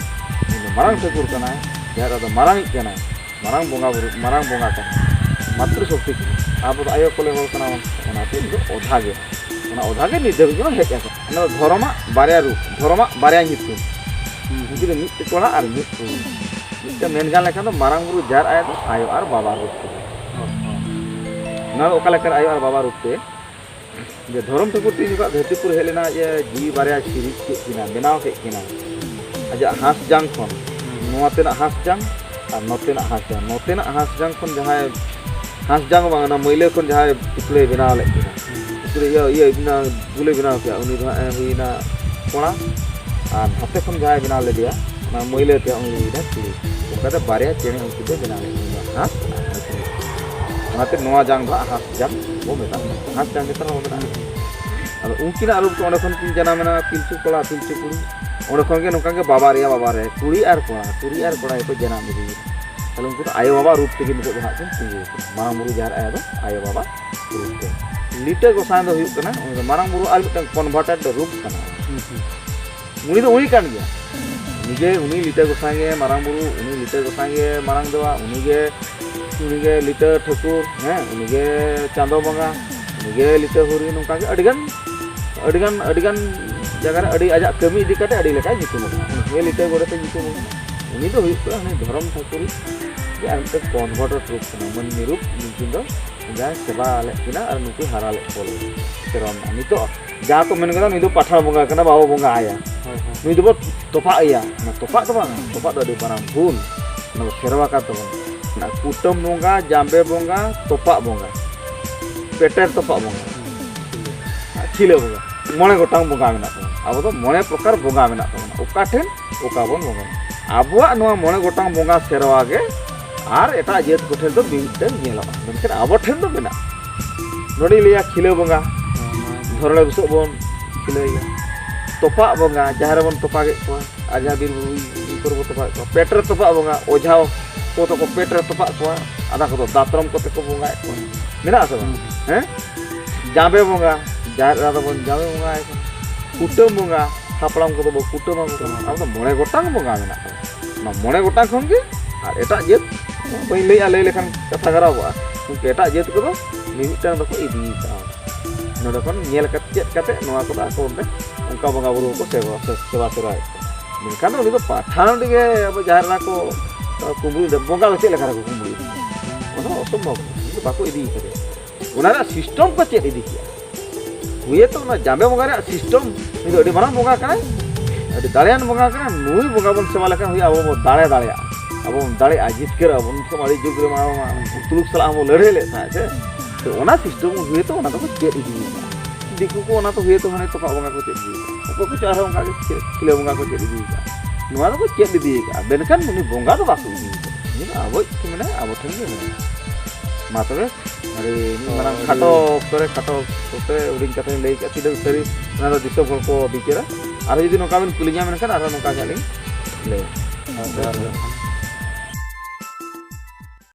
ᱩᱱᱤ ᱫᱚ ᱢᱟᱨᱟᱝ ᱴᱷᱟᱹᱠᱩᱨ ᱠᱟᱱᱟᱭ, ᱡᱟᱦᱮᱨ ᱨᱮᱫᱚ ᱢᱟᱨᱟᱝᱤᱡ ᱠᱟᱱᱟᱭ, ᱢᱟᱨᱟᱝ ᱵᱚᱸᱜᱟ ᱵᱩᱨᱩ, ᱢᱟᱨᱟᱝ ᱵᱚᱸᱜᱟ ᱠᱟᱱᱟᱭ, ᱢᱟᱛᱨᱤ ᱥᱚᱠᱛᱤ ᱠᱟᱱᱟᱭ᱾ ᱟᱵᱚ ᱫᱚ ᱟᱭᱳ ᱠᱚᱞᱮ ᱦᱚᱲ ᱠᱟᱱᱟ ᱵᱚᱱ, ᱚᱱᱟᱛᱮ ᱩᱱᱤ ᱫᱚ ᱚᱫᱷᱟ ᱜᱮ᱾ ᱚᱱᱟ ᱚᱫᱷᱟ ᱜᱮ ᱱᱤᱛ ᱫᱷᱟᱹᱵᱤᱡ ᱵᱚᱱ ᱦᱮᱡ ᱟᱠᱟᱱᱟ᱾ ᱚᱱᱟ ᱫᱚ ᱫᱷᱚᱨᱚᱢᱟᱜ ᱵᱟᱨᱭᱟ ᱨᱩᱯ, ᱫᱷᱚᱨᱚᱢᱟᱜ ᱵᱟᱨᱭᱟ ᱧᱩᱛᱩᱢ᱾ ᱦᱩᱸ᱾ ᱩᱱᱠᱤᱱ ᱫᱚ ᱢᱤᱫ ᱠᱚᱲᱟ ᱟᱨ ᱢᱤᱫ ᱠᱩᱲᱤ᱾ ᱢᱤᱫᱴᱮᱱ ᱢᱮᱱ ᱜᱟᱱ ᱞᱮᱠᱷᱟᱱ ᱫᱚ ᱢᱟᱨᱟᱝ ᱵᱩᱨᱩ ᱡᱟᱦᱮᱨ ᱟᱭᱳ ᱫᱚ ᱟᱭᱳ ᱟᱨ ᱵᱟᱵᱟ ᱨᱩᱯ ᱛᱮ᱾ ᱦᱚᱸ, ᱦᱚᱸ᱾ ᱚᱱᱟ ᱫᱚ ᱚᱠᱟ ᱞᱮᱠᱟᱨᱮ ᱟᱭᱳ ᱟᱨ ᱵᱟᱵᱟ ᱨᱩᱯ ᱛᱮ? ᱡᱮ ᱫᱷᱚᱨᱚᱢ ᱴᱷᱟᱹᱠᱩᱨ ᱛᱤᱱ ᱡᱚᱠᱷᱚᱱ ᱫᱷᱟᱹᱨᱛᱤ ᱯᱩᱨᱤ ᱦᱮᱡ ᱞᱮᱱᱟ, ᱡᱮ ᱡᱤᱣᱤ ᱵᱟᱨᱭᱟ ᱥᱤᱨᱤᱡ ᱠᱮᱫ ᱠᱤᱱᱟ, ᱵᱮᱱᱟᱣ ᱠᱮᱫ ᱠᱤᱱᱟ᱾ ᱟᱡᱟᱜ ᱦᱟᱸᱥ ᱡᱟᱝ ᱠᱷᱚᱱ, ᱦᱩᱸ᱾ ᱱᱚᱣᱟ ᱛᱮᱱᱟᱜ ᱦᱟᱸᱥ ᱡᱟᱝ ᱟᱨ ᱱᱚᱛᱮᱱᱟᱜ ᱦᱟᱸᱥ ᱡᱟᱝ, ᱱᱚᱛᱮᱱᱟᱜ ᱦᱟᱸᱥ ᱡᱟᱝ ᱠᱷᱚᱱ ᱡᱟᱦᱟᱸᱭ, ᱦᱟᱸᱥ ᱡᱟᱝ ᱵᱟᱝ, ᱚᱱᱟ ᱢᱟᱹᱭᱞᱟᱹ ᱠᱷᱚᱱ ᱡᱟᱦᱟᱸᱭ ᱯᱩᱛᱲᱟᱹᱭ ᱵᱮᱱᱟᱣ ᱞᱮᱫ ᱠᱤᱱᱟ, ᱦᱩᱸ᱾ ᱯᱩᱛᱲᱟᱹ ᱤᱭᱟᱹ, ᱤᱭᱟᱹ, ᱚᱱᱟ ᱜᱩᱞᱮ ᱵᱮᱱᱟᱣ ᱠᱮᱫᱟ, ᱩᱱᱤ ᱫᱚ ᱦᱟᱸᱜ ᱮ ᱦᱩᱭᱱᱟ ᱠᱚᱲᱟ, ᱟᱨ ᱱᱟᱛᱮ ᱠᱷᱚᱱ ᱡᱟᱦᱟᱸᱭ ᱵᱮᱱᱟᱣ ᱞᱮᱫᱮᱭᱟ, ᱚᱱᱟ ᱢᱟᱹᱭᱞᱟᱹ ᱛᱮ ᱩᱱᱤ ᱦᱩᱭᱱᱟ ᱠᱩᱲᱤ᱾ ᱚᱱᱠᱟᱛᱮ ᱵᱟᱨᱭᱟ ᱪᱮᱬᱮ ᱩᱱᱠᱤᱱ ᱫᱚ ᱵᱮᱱᱟᱣ ᱞᱮᱫ ᱠᱤᱱᱟ, ᱦᱟᱸᱥ ᱟᱨ ᱦᱟᱹᱥᱤ᱾ ᱚᱱᱟᱛᱮ ᱱᱚᱣᱟ ᱡᱟᱝ ᱫᱚ ᱦᱟᱸᱜ ᱦᱟᱸᱥ ᱡᱟᱝ ᱵᱚ ᱢᱮᱛᱟᱜ ᱠᱟᱱᱟ, ᱦᱟᱸᱥ ᱡᱟᱝ ᱜᱮ ᱛᱟᱦᱮᱸ ᱠᱟᱱᱟ᱾ ᱟᱫᱚ ᱩᱱᱠᱤᱱᱟᱜ ᱨᱩᱯ ᱫᱚ ᱚᱸᱰᱮ ᱠᱷᱚᱱ ᱠᱤᱱ ᱡᱟᱱᱟᱢ ᱮᱱᱟ, ᱯᱤᱞᱪᱩ ᱠᱚᱲᱟ, ᱯᱤᱞᱪᱩ ᱠᱩᱲᱤ᱾ ᱚᱸᱰᱮ ᱠᱷᱚᱱ ᱜᱮ ᱱᱚᱝᱠᱟ ᱜᱮ ᱵᱟᱵᱟ ᱨᱮᱭᱟ ᱵᱟᱵᱟ ᱨᱮ, ᱠᱩᱲᱤ ᱟᱨ ᱠᱚᱲᱟ, ᱠᱩᱲᱤ ᱟᱨ ᱠᱚᱲᱟ ᱜᱮᱠᱚ ᱡᱟᱱᱟᱢ ᱤᱫᱤᱭᱮᱱᱟ᱾ ᱛᱟᱦᱞᱮ ᱩᱱᱠᱩ ᱫᱚ ᱟᱭᱳ ᱵᱟᱵᱟ ᱨᱩᱯ ᱛᱮᱜᱮ ᱱᱤᱛᱚᱜ ᱫᱚ ᱦᱟᱸᱜ ᱠᱤᱱ ᱛᱤᱸᱜᱩ ᱟᱠᱟᱱᱟ᱾ ᱢᱟᱨᱟᱝ ᱵᱩᱨᱩ ᱡᱟᱦᱮᱨ ᱟᱭᱳ ᱫᱚ ᱟᱭᱳ ᱵᱟᱵᱟ ᱨᱩᱯ ᱛᱮ᱾ ᱞᱤᱴᱟᱹ ᱜᱚᱸᱥᱟᱭ ᱫᱚ ᱦᱩᱭᱩᱜ ᱠᱟᱱᱟ ᱩᱱᱤ ᱫᱚ ᱢᱟᱨᱟᱝ ᱵᱩᱨᱩ ᱟᱨ ᱢᱤᱫᱴᱟᱝ converted ᱨᱩᱯ ᱠᱟᱱᱟ᱾ ᱦᱩᱸ, ᱦᱩᱸ᱾ ᱩᱱᱤ ᱫᱚ ᱩᱱᱤ ᱠᱟᱱ ᱜᱮᱭᱟ᱾ ᱩᱱᱤ ᱜᱮ, ᱩᱱᱤ ᱞᱤᱴᱟᱹ ᱜᱚᱸᱥᱟᱭ ᱜᱮ ᱢᱟᱨᱟᱝ ᱵᱩᱨᱩ, ᱩᱱᱤ ᱞᱤᱴᱟᱹ ᱜᱚᱸᱥᱟᱭ ᱜᱮ ᱢᱟᱨᱟᱝ ᱫᱮᱣᱟ, ᱩᱱᱤ ᱜᱮ, ᱩᱱᱤ ᱜᱮ ᱞᱤᱴᱟᱹ ᱴᱷᱟᱹᱠᱩᱨ, ᱦᱮᱸ, ᱩᱱᱤ ᱜᱮ ᱪᱟᱸᱫᱚ ᱵᱚᱸᱜᱟ, ᱩᱱᱤ ᱜᱮ ᱞᱤᱴᱟᱹ ᱦᱚᱨᱤ, ᱱᱚᱝᱠᱟ ᱜᱮ ᱟᱹᱰᱤ ᱜᱟᱱ, ᱟᱹᱰᱤ ᱜᱟᱱ, ᱟᱹᱰᱤ ᱜᱟᱱ ᱡᱟᱭᱜᱟ ᱨᱮ ᱟᱹᱰᱤ ᱟᱡᱟᱜ ᱠᱟᱹᱢᱤ ᱤᱫᱤ ᱠᱟᱛᱮ ᱟᱹᱰᱤ ᱞᱮᱠᱟᱭ ᱧᱩᱛᱩᱢ ᱟᱠᱟᱱᱟ᱾ ᱩᱱᱤ ᱜᱮ ᱞᱤᱴᱟᱹ ᱜᱚᱰᱮᱛ ᱮ ᱧᱩᱛᱩᱢ ᱟᱠᱟᱱᱟ᱾ ᱩᱱᱤ ᱫᱚ ᱦᱩᱭᱩᱜ ᱠᱟᱱᱟ ᱩᱱᱤ ᱫᱷᱚᱨᱚᱢ ᱴᱷᱟᱹᱠᱩᱨ ᱜᱮ ᱟᱨ ᱢᱤᱫᱴᱮᱱ converted ᱨᱩᱯ ᱠᱟᱱᱟ, ᱢᱟᱹᱱᱢᱤ ᱨᱩᱯ, ᱱᱩᱠᱤᱱ ᱫᱚ ᱡᱟᱦᱟᱸᱭ ᱥᱮᱵᱟ ᱞᱮᱫ ᱠᱤᱱᱟ ᱟᱨ ᱱᱩᱠᱩ ᱦᱟᱨᱟ ᱞᱮᱫ ᱠᱚ ᱞᱟᱹᱜᱤᱫ ᱥᱮᱨᱣᱟ ᱢᱮᱱᱟᱜᱼᱟ᱾ ᱱᱤᱛᱚᱜ ᱡᱟᱦᱟᱸ ᱠᱚ ᱢᱮᱱ ᱠᱟᱫᱟ, ᱱᱩᱭ ᱫᱚ ᱯᱟᱴᱷᱟᱲ ᱵᱚᱸᱜᱟ ᱠᱟᱱᱟ, ᱵᱟᱵᱚ ᱵᱚᱸᱜᱟ ᱟᱭᱟ, ᱦᱳᱭ, ᱦᱳᱭ᱾ ᱱᱩᱭ ᱫᱚᱵᱚ ᱛᱚᱯᱟᱜ ᱮᱭᱟ᱾ ᱚᱱᱟ ᱛᱚᱯᱟᱜ ᱫᱚ ᱵᱟᱝ, ᱛᱚᱯᱟᱜ ᱫᱚ ᱟᱹᱰᱤ ᱢᱟᱨᱟᱝ ᱵᱷᱩᱞ᱾ ᱚᱱᱟ ᱫᱚ ᱥᱮᱨᱣᱟ ᱠᱟᱱ ᱛᱟᱵᱚᱱᱟ᱾ ᱚᱱᱟ ᱠᱩᱴᱟᱹᱢ ᱵᱚᱸᱜᱟ, ᱡᱟᱸᱵᱮ ᱵᱚᱸᱜᱟ, ᱛᱚᱯᱟᱜ ᱵᱚᱸᱜᱟ, ᱯᱮᱴᱮᱨ ᱛᱚᱯᱟᱜ ᱵᱚᱸᱜᱟ, ᱟᱨ ᱠᱷᱤᱞᱟᱹ ᱵᱚᱸᱜᱟ, ᱢᱚᱬᱮ ᱜᱚᱴᱟᱝ ᱵᱚᱸᱜᱟ ᱢᱮᱱᱟᱜ ᱛᱟᱵᱚᱱᱟ᱾ ᱟᱵᱚ ᱫᱚ ᱢᱚᱬᱮ ᱯᱨᱚᱠᱟᱨ ᱵᱚᱸᱜᱟ ᱢᱮᱱᱟᱜ ᱛᱟᱵᱚᱱᱟ᱾ ᱚᱠᱟ ᱴᱷᱮᱱ ᱚᱠᱟ ᱵᱚᱱ ᱵᱚᱸᱜᱟᱭᱟ᱾ ᱟᱵᱚᱣᱟᱜ ᱱᱚᱣᱟ ᱢᱚᱬᱮ ᱜᱚᱴᱟᱝ ᱵᱚᱸᱜᱟ ᱥᱮᱨᱣᱟ ᱜᱮ ᱟᱨ ᱮᱴᱟᱜ ᱡᱟᱹᱛ ᱠᱚᱴᱷᱮᱱ ᱫᱚ ᱢᱤᱢᱤᱫᱴᱟᱝ ᱧᱮᱞᱚᱜᱼᱟ, ᱢᱮᱱᱠᱷᱟᱱ ᱟᱵᱚ ᱴᱷᱮᱱ ᱫᱚ ᱢᱮᱱᱟᱜᱼᱟ᱾ ᱱᱚᱰᱮᱧ ᱞᱟᱹᱭᱟ ᱠᱷᱤᱞᱟᱹ ᱵᱚᱸᱜᱟ, ᱫᱷᱚᱨᱚᱲᱮ ᱵᱩᱥᱟᱹᱜ ᱵᱚᱱ ᱠᱷᱤᱞᱟᱹᱭᱟ, ᱛᱚᱯᱟᱜ ᱵᱚᱸᱜᱟ, ᱡᱟᱦᱮᱨ ᱨᱮᱵᱚᱱ ᱛᱚᱯᱟᱜᱮᱫ ᱠᱚᱣᱟ, ᱟᱨ ᱡᱟᱦᱟᱸ ᱵᱤᱨ ᱵᱩᱨᱩ ᱠᱚᱨᱮ ᱵᱚᱱ ᱛᱚᱯᱟᱜᱮᱫ ᱠᱚᱣᱟ, ᱯᱮᱴ ᱨᱮ ᱛᱚᱯᱟᱜ ᱵᱚᱸᱜᱟ, ᱚᱡᱷᱟ ᱠᱚ ᱛᱟᱠᱚ ᱯᱮᱴ ᱨᱮ ᱛᱚᱯᱟᱜ ᱠᱚᱣᱟ, ᱟᱫᱷᱟ ᱠᱚᱫᱚ ᱫᱟᱛᱨᱚᱢ ᱠᱚᱛᱮ ᱠᱚ ᱵᱚᱸᱜᱟᱭᱮᱫ ᱠᱚᱣᱟ, ᱢᱮᱱᱟᱜ ᱟᱥᱮ ᱵᱟᱝ? ᱦᱮᱸ, ᱡᱟᱸᱵᱮ ᱵᱚᱸᱜᱟ, ᱡᱟᱦᱮᱨ ᱮᱨᱟ ᱫᱚᱵᱚᱱ ᱡᱟᱸᱵᱮ ᱵᱚᱸᱜᱟᱭ ᱠᱟᱱᱟ, ᱠᱩᱴᱟᱹᱢ ᱵᱚᱸᱜᱟ, ᱦᱟᱯᱲᱟᱢ ᱠᱚᱫᱚ ᱵᱚ ᱠᱩᱴᱟᱹᱢ ᱟᱠᱚ ᱠᱟᱱᱟ᱾ ᱟᱵᱚ ᱫᱚ ᱢᱚᱬᱮ ᱜᱚᱴᱟᱝ ᱵᱚᱸᱜᱟ ᱢᱮᱱᱟᱜ ᱛᱟᱵᱚᱱᱟ᱾ ᱚᱱᱟ ᱢᱚᱬᱮ ᱜᱚᱴᱟᱝ ᱠᱷᱚᱱ ᱜᱮ, ᱟᱨ ᱮᱴᱟᱜ ᱡᱟᱹᱛ ᱵᱟᱹᱧ ᱞᱟᱹᱭᱟ, ᱞᱟᱹᱭ ᱞᱮᱠᱷᱟᱱ ᱠᱟᱛᱷᱟ ᱜᱟᱨᱟᱣᱚᱜᱼᱟ, ᱠᱤᱱᱛᱩ ᱮᱴᱟᱜ ᱡᱟᱹᱛ ᱠᱚᱫᱚ ᱢᱤᱢᱤᱫᱴᱟᱝ ᱫᱚᱠᱚ ᱤᱫᱤ ᱠᱟᱜᱼᱟ᱾ ᱱᱚᱰᱮ ᱠᱷᱚᱱ ᱧᱮᱞ ᱠᱟᱛᱮ, ᱪᱮᱫ ᱠᱟᱛᱮ ᱱᱚᱣᱟ ᱠᱚᱫᱚ ᱟᱠᱚ ᱚᱸᱰᱮ ᱚᱱᱠᱟ ᱵᱚᱸᱜᱟ ᱵᱩᱨᱩ ᱠᱚ ᱥᱮᱵᱟ, ᱥᱮᱵᱟ ᱥᱮᱵᱟᱭᱮᱫ ᱠᱚᱣᱟ᱾ ᱢᱮᱱᱠᱷᱟᱱ ᱩᱱᱤ ᱫᱚ ᱯᱟᱴᱷᱟᱱ ᱨᱮᱜᱮ ᱟᱵᱚ ᱡᱟᱦᱮᱨ ᱮᱨᱟ ᱠᱚ ᱠᱩᱢᱵᱽᱲᱩ ᱞᱮᱫᱟ, ᱵᱚᱸᱜᱟ ᱫᱚ ᱪᱮᱫ ᱞᱮᱠᱟ ᱨᱮᱠᱚ ᱠᱩᱢᱵᱽᱲᱩ ᱤᱫᱤᱭᱟ? ᱚᱱᱟ ᱫᱚ ᱚᱥᱚᱢᱵᱷᱚᱵ, ᱩᱱᱤ ᱫᱚ ᱵᱟᱠᱚ ᱤᱫᱤ ᱠᱟᱫᱮᱭᱟ᱾ ᱚᱱᱟ ᱨᱮᱱᱟᱜ ᱥᱤᱥᱴᱚᱢ ᱠᱚ ᱪᱮᱫ ᱤᱫᱤ ᱠᱮᱜᱼᱟ? ᱦᱩᱭᱮᱛᱚ ᱚᱱᱟ ᱡᱟᱸᱵᱮ ᱵᱚᱸᱜᱟ ᱨᱮᱭᱟᱜ ᱥᱤᱥᱴᱚᱢ, ᱩᱱᱤ ᱫᱚ ᱟᱹᱰᱤ ᱢᱟᱨᱟᱝ ᱵᱚᱸᱜᱟ ᱠᱟᱱᱟᱭ, ᱟᱹᱰᱤ ᱫᱟᱲᱮᱭᱟᱱ ᱵᱚᱸᱜᱟ ᱠᱟᱱᱟᱭ, ᱱᱩᱭ ᱵᱚᱸᱜᱟ ᱵᱚᱱ ᱥᱮᱵᱟ ᱞᱮᱠᱷᱟᱱ ᱦᱩᱭᱩᱜᱼᱟ, ᱟᱵᱚ ᱵᱚᱱ ᱫᱟᱲᱮ ᱫᱟᱲᱮᱭᱟᱜᱼᱟ, ᱟᱵᱚ ᱵᱚᱱ ᱫᱟᱲᱮᱭᱟᱜᱼᱟ, ᱡᱤᱛᱠᱟᱹᱨ ᱟᱵᱚᱱ᱾ ᱩᱱ ᱥᱚᱢᱚᱭ ᱟᱹᱰᱤ ᱡᱩᱜᱽ ᱨᱮ ᱢᱟ, ᱢᱟ ᱛᱩᱲᱩᱠ ᱥᱟᱞᱟᱜ ᱦᱚᱸᱵᱚᱱ ᱞᱟᱹᱲᱦᱟᱹᱭ ᱞᱮᱫ ᱛᱟᱦᱮᱸᱫ ᱥᱮ, ᱛᱚ ᱚᱱᱟ ᱥᱤᱥᱴᱚᱢ ᱦᱩᱭᱮᱛᱚ ᱚᱱᱟ ᱫᱚᱠᱚ ᱪᱮᱫ ᱤᱫᱤᱭᱮᱫᱟ᱾ ᱫᱤᱠᱩ ᱠᱚ ᱚᱱᱟ ᱫᱚ ᱦᱩᱭᱮᱛᱚ ᱦᱟᱱᱮ ᱛᱚᱯᱟᱜ ᱵᱚᱸᱜᱟ ᱠᱚ ᱪᱮᱫ ᱤᱫᱤᱭᱮᱫᱟ, ᱚᱠᱚᱭ ᱠᱚᱪᱚ ᱟᱨᱦᱚᱸ ᱚᱱᱠᱟ ᱜᱮ ᱪᱮᱫ ᱠᱷᱤᱞᱟᱹ ᱵᱚᱸᱜᱟ ᱠᱚ ᱪᱮᱫ ᱤᱫᱤᱭᱮᱫᱟ, ᱱᱚᱣᱟ ᱫᱚᱠᱚ ᱪᱮᱫ ᱤᱫᱤᱭᱮᱫᱟ, ᱢᱮᱱᱠᱷᱟᱱ ᱩᱱᱤ ᱵᱚᱸᱜᱟ ᱫᱚ ᱵᱟᱠᱚ ᱤᱫᱤᱭᱮᱫᱟ᱾ ᱩᱱᱤ ᱫᱚ ᱟᱵᱚᱭᱤᱡ ᱠᱚ ᱢᱮᱱᱟ, ᱟᱵᱚ ᱴᱷᱮᱱ ᱜᱮ ᱢᱮᱱᱟᱭᱟ᱾ ᱢᱟ ᱛᱚᱵᱮ, ᱟᱹᱰᱤ ᱢᱤᱫ ᱢᱟᱨᱟᱝ ᱦᱳᱭ, ᱠᱷᱟᱴᱚ ᱟᱹᱰᱤ ᱚᱠᱛᱚ ᱨᱮ, ᱠᱷᱟᱴᱚ ᱚᱠᱛᱚ ᱨᱮ ᱦᱩᱰᱤᱧ ᱠᱟᱛᱷᱟᱧ ᱞᱟᱹᱭ ᱠᱮᱫᱼᱟ, ᱛᱤᱱᱟᱹᱜ ᱥᱟᱹᱨᱤ ᱚᱱᱟ ᱫᱚ ᱫᱤᱥᱚᱢ ᱦᱚᱲ ᱠᱚ ᱵᱤᱪᱟᱹᱨᱟ᱾ ᱟᱨᱦᱚᱸ ᱡᱩᱫᱤ ᱱᱚᱝᱠᱟ ᱵᱮᱱ ᱠᱩᱞᱤᱧᱟ, ᱢᱮᱱᱠᱷᱟᱱ ᱟᱨᱦᱚᱸ ᱱᱚᱝᱠᱟ ᱜᱮ ᱦᱟᱸᱜ ᱞᱤᱧ ᱞᱟᱹᱭᱟ᱾ ᱦᱳᱭ, ᱡᱚᱦᱟᱨ ᱜᱮ᱾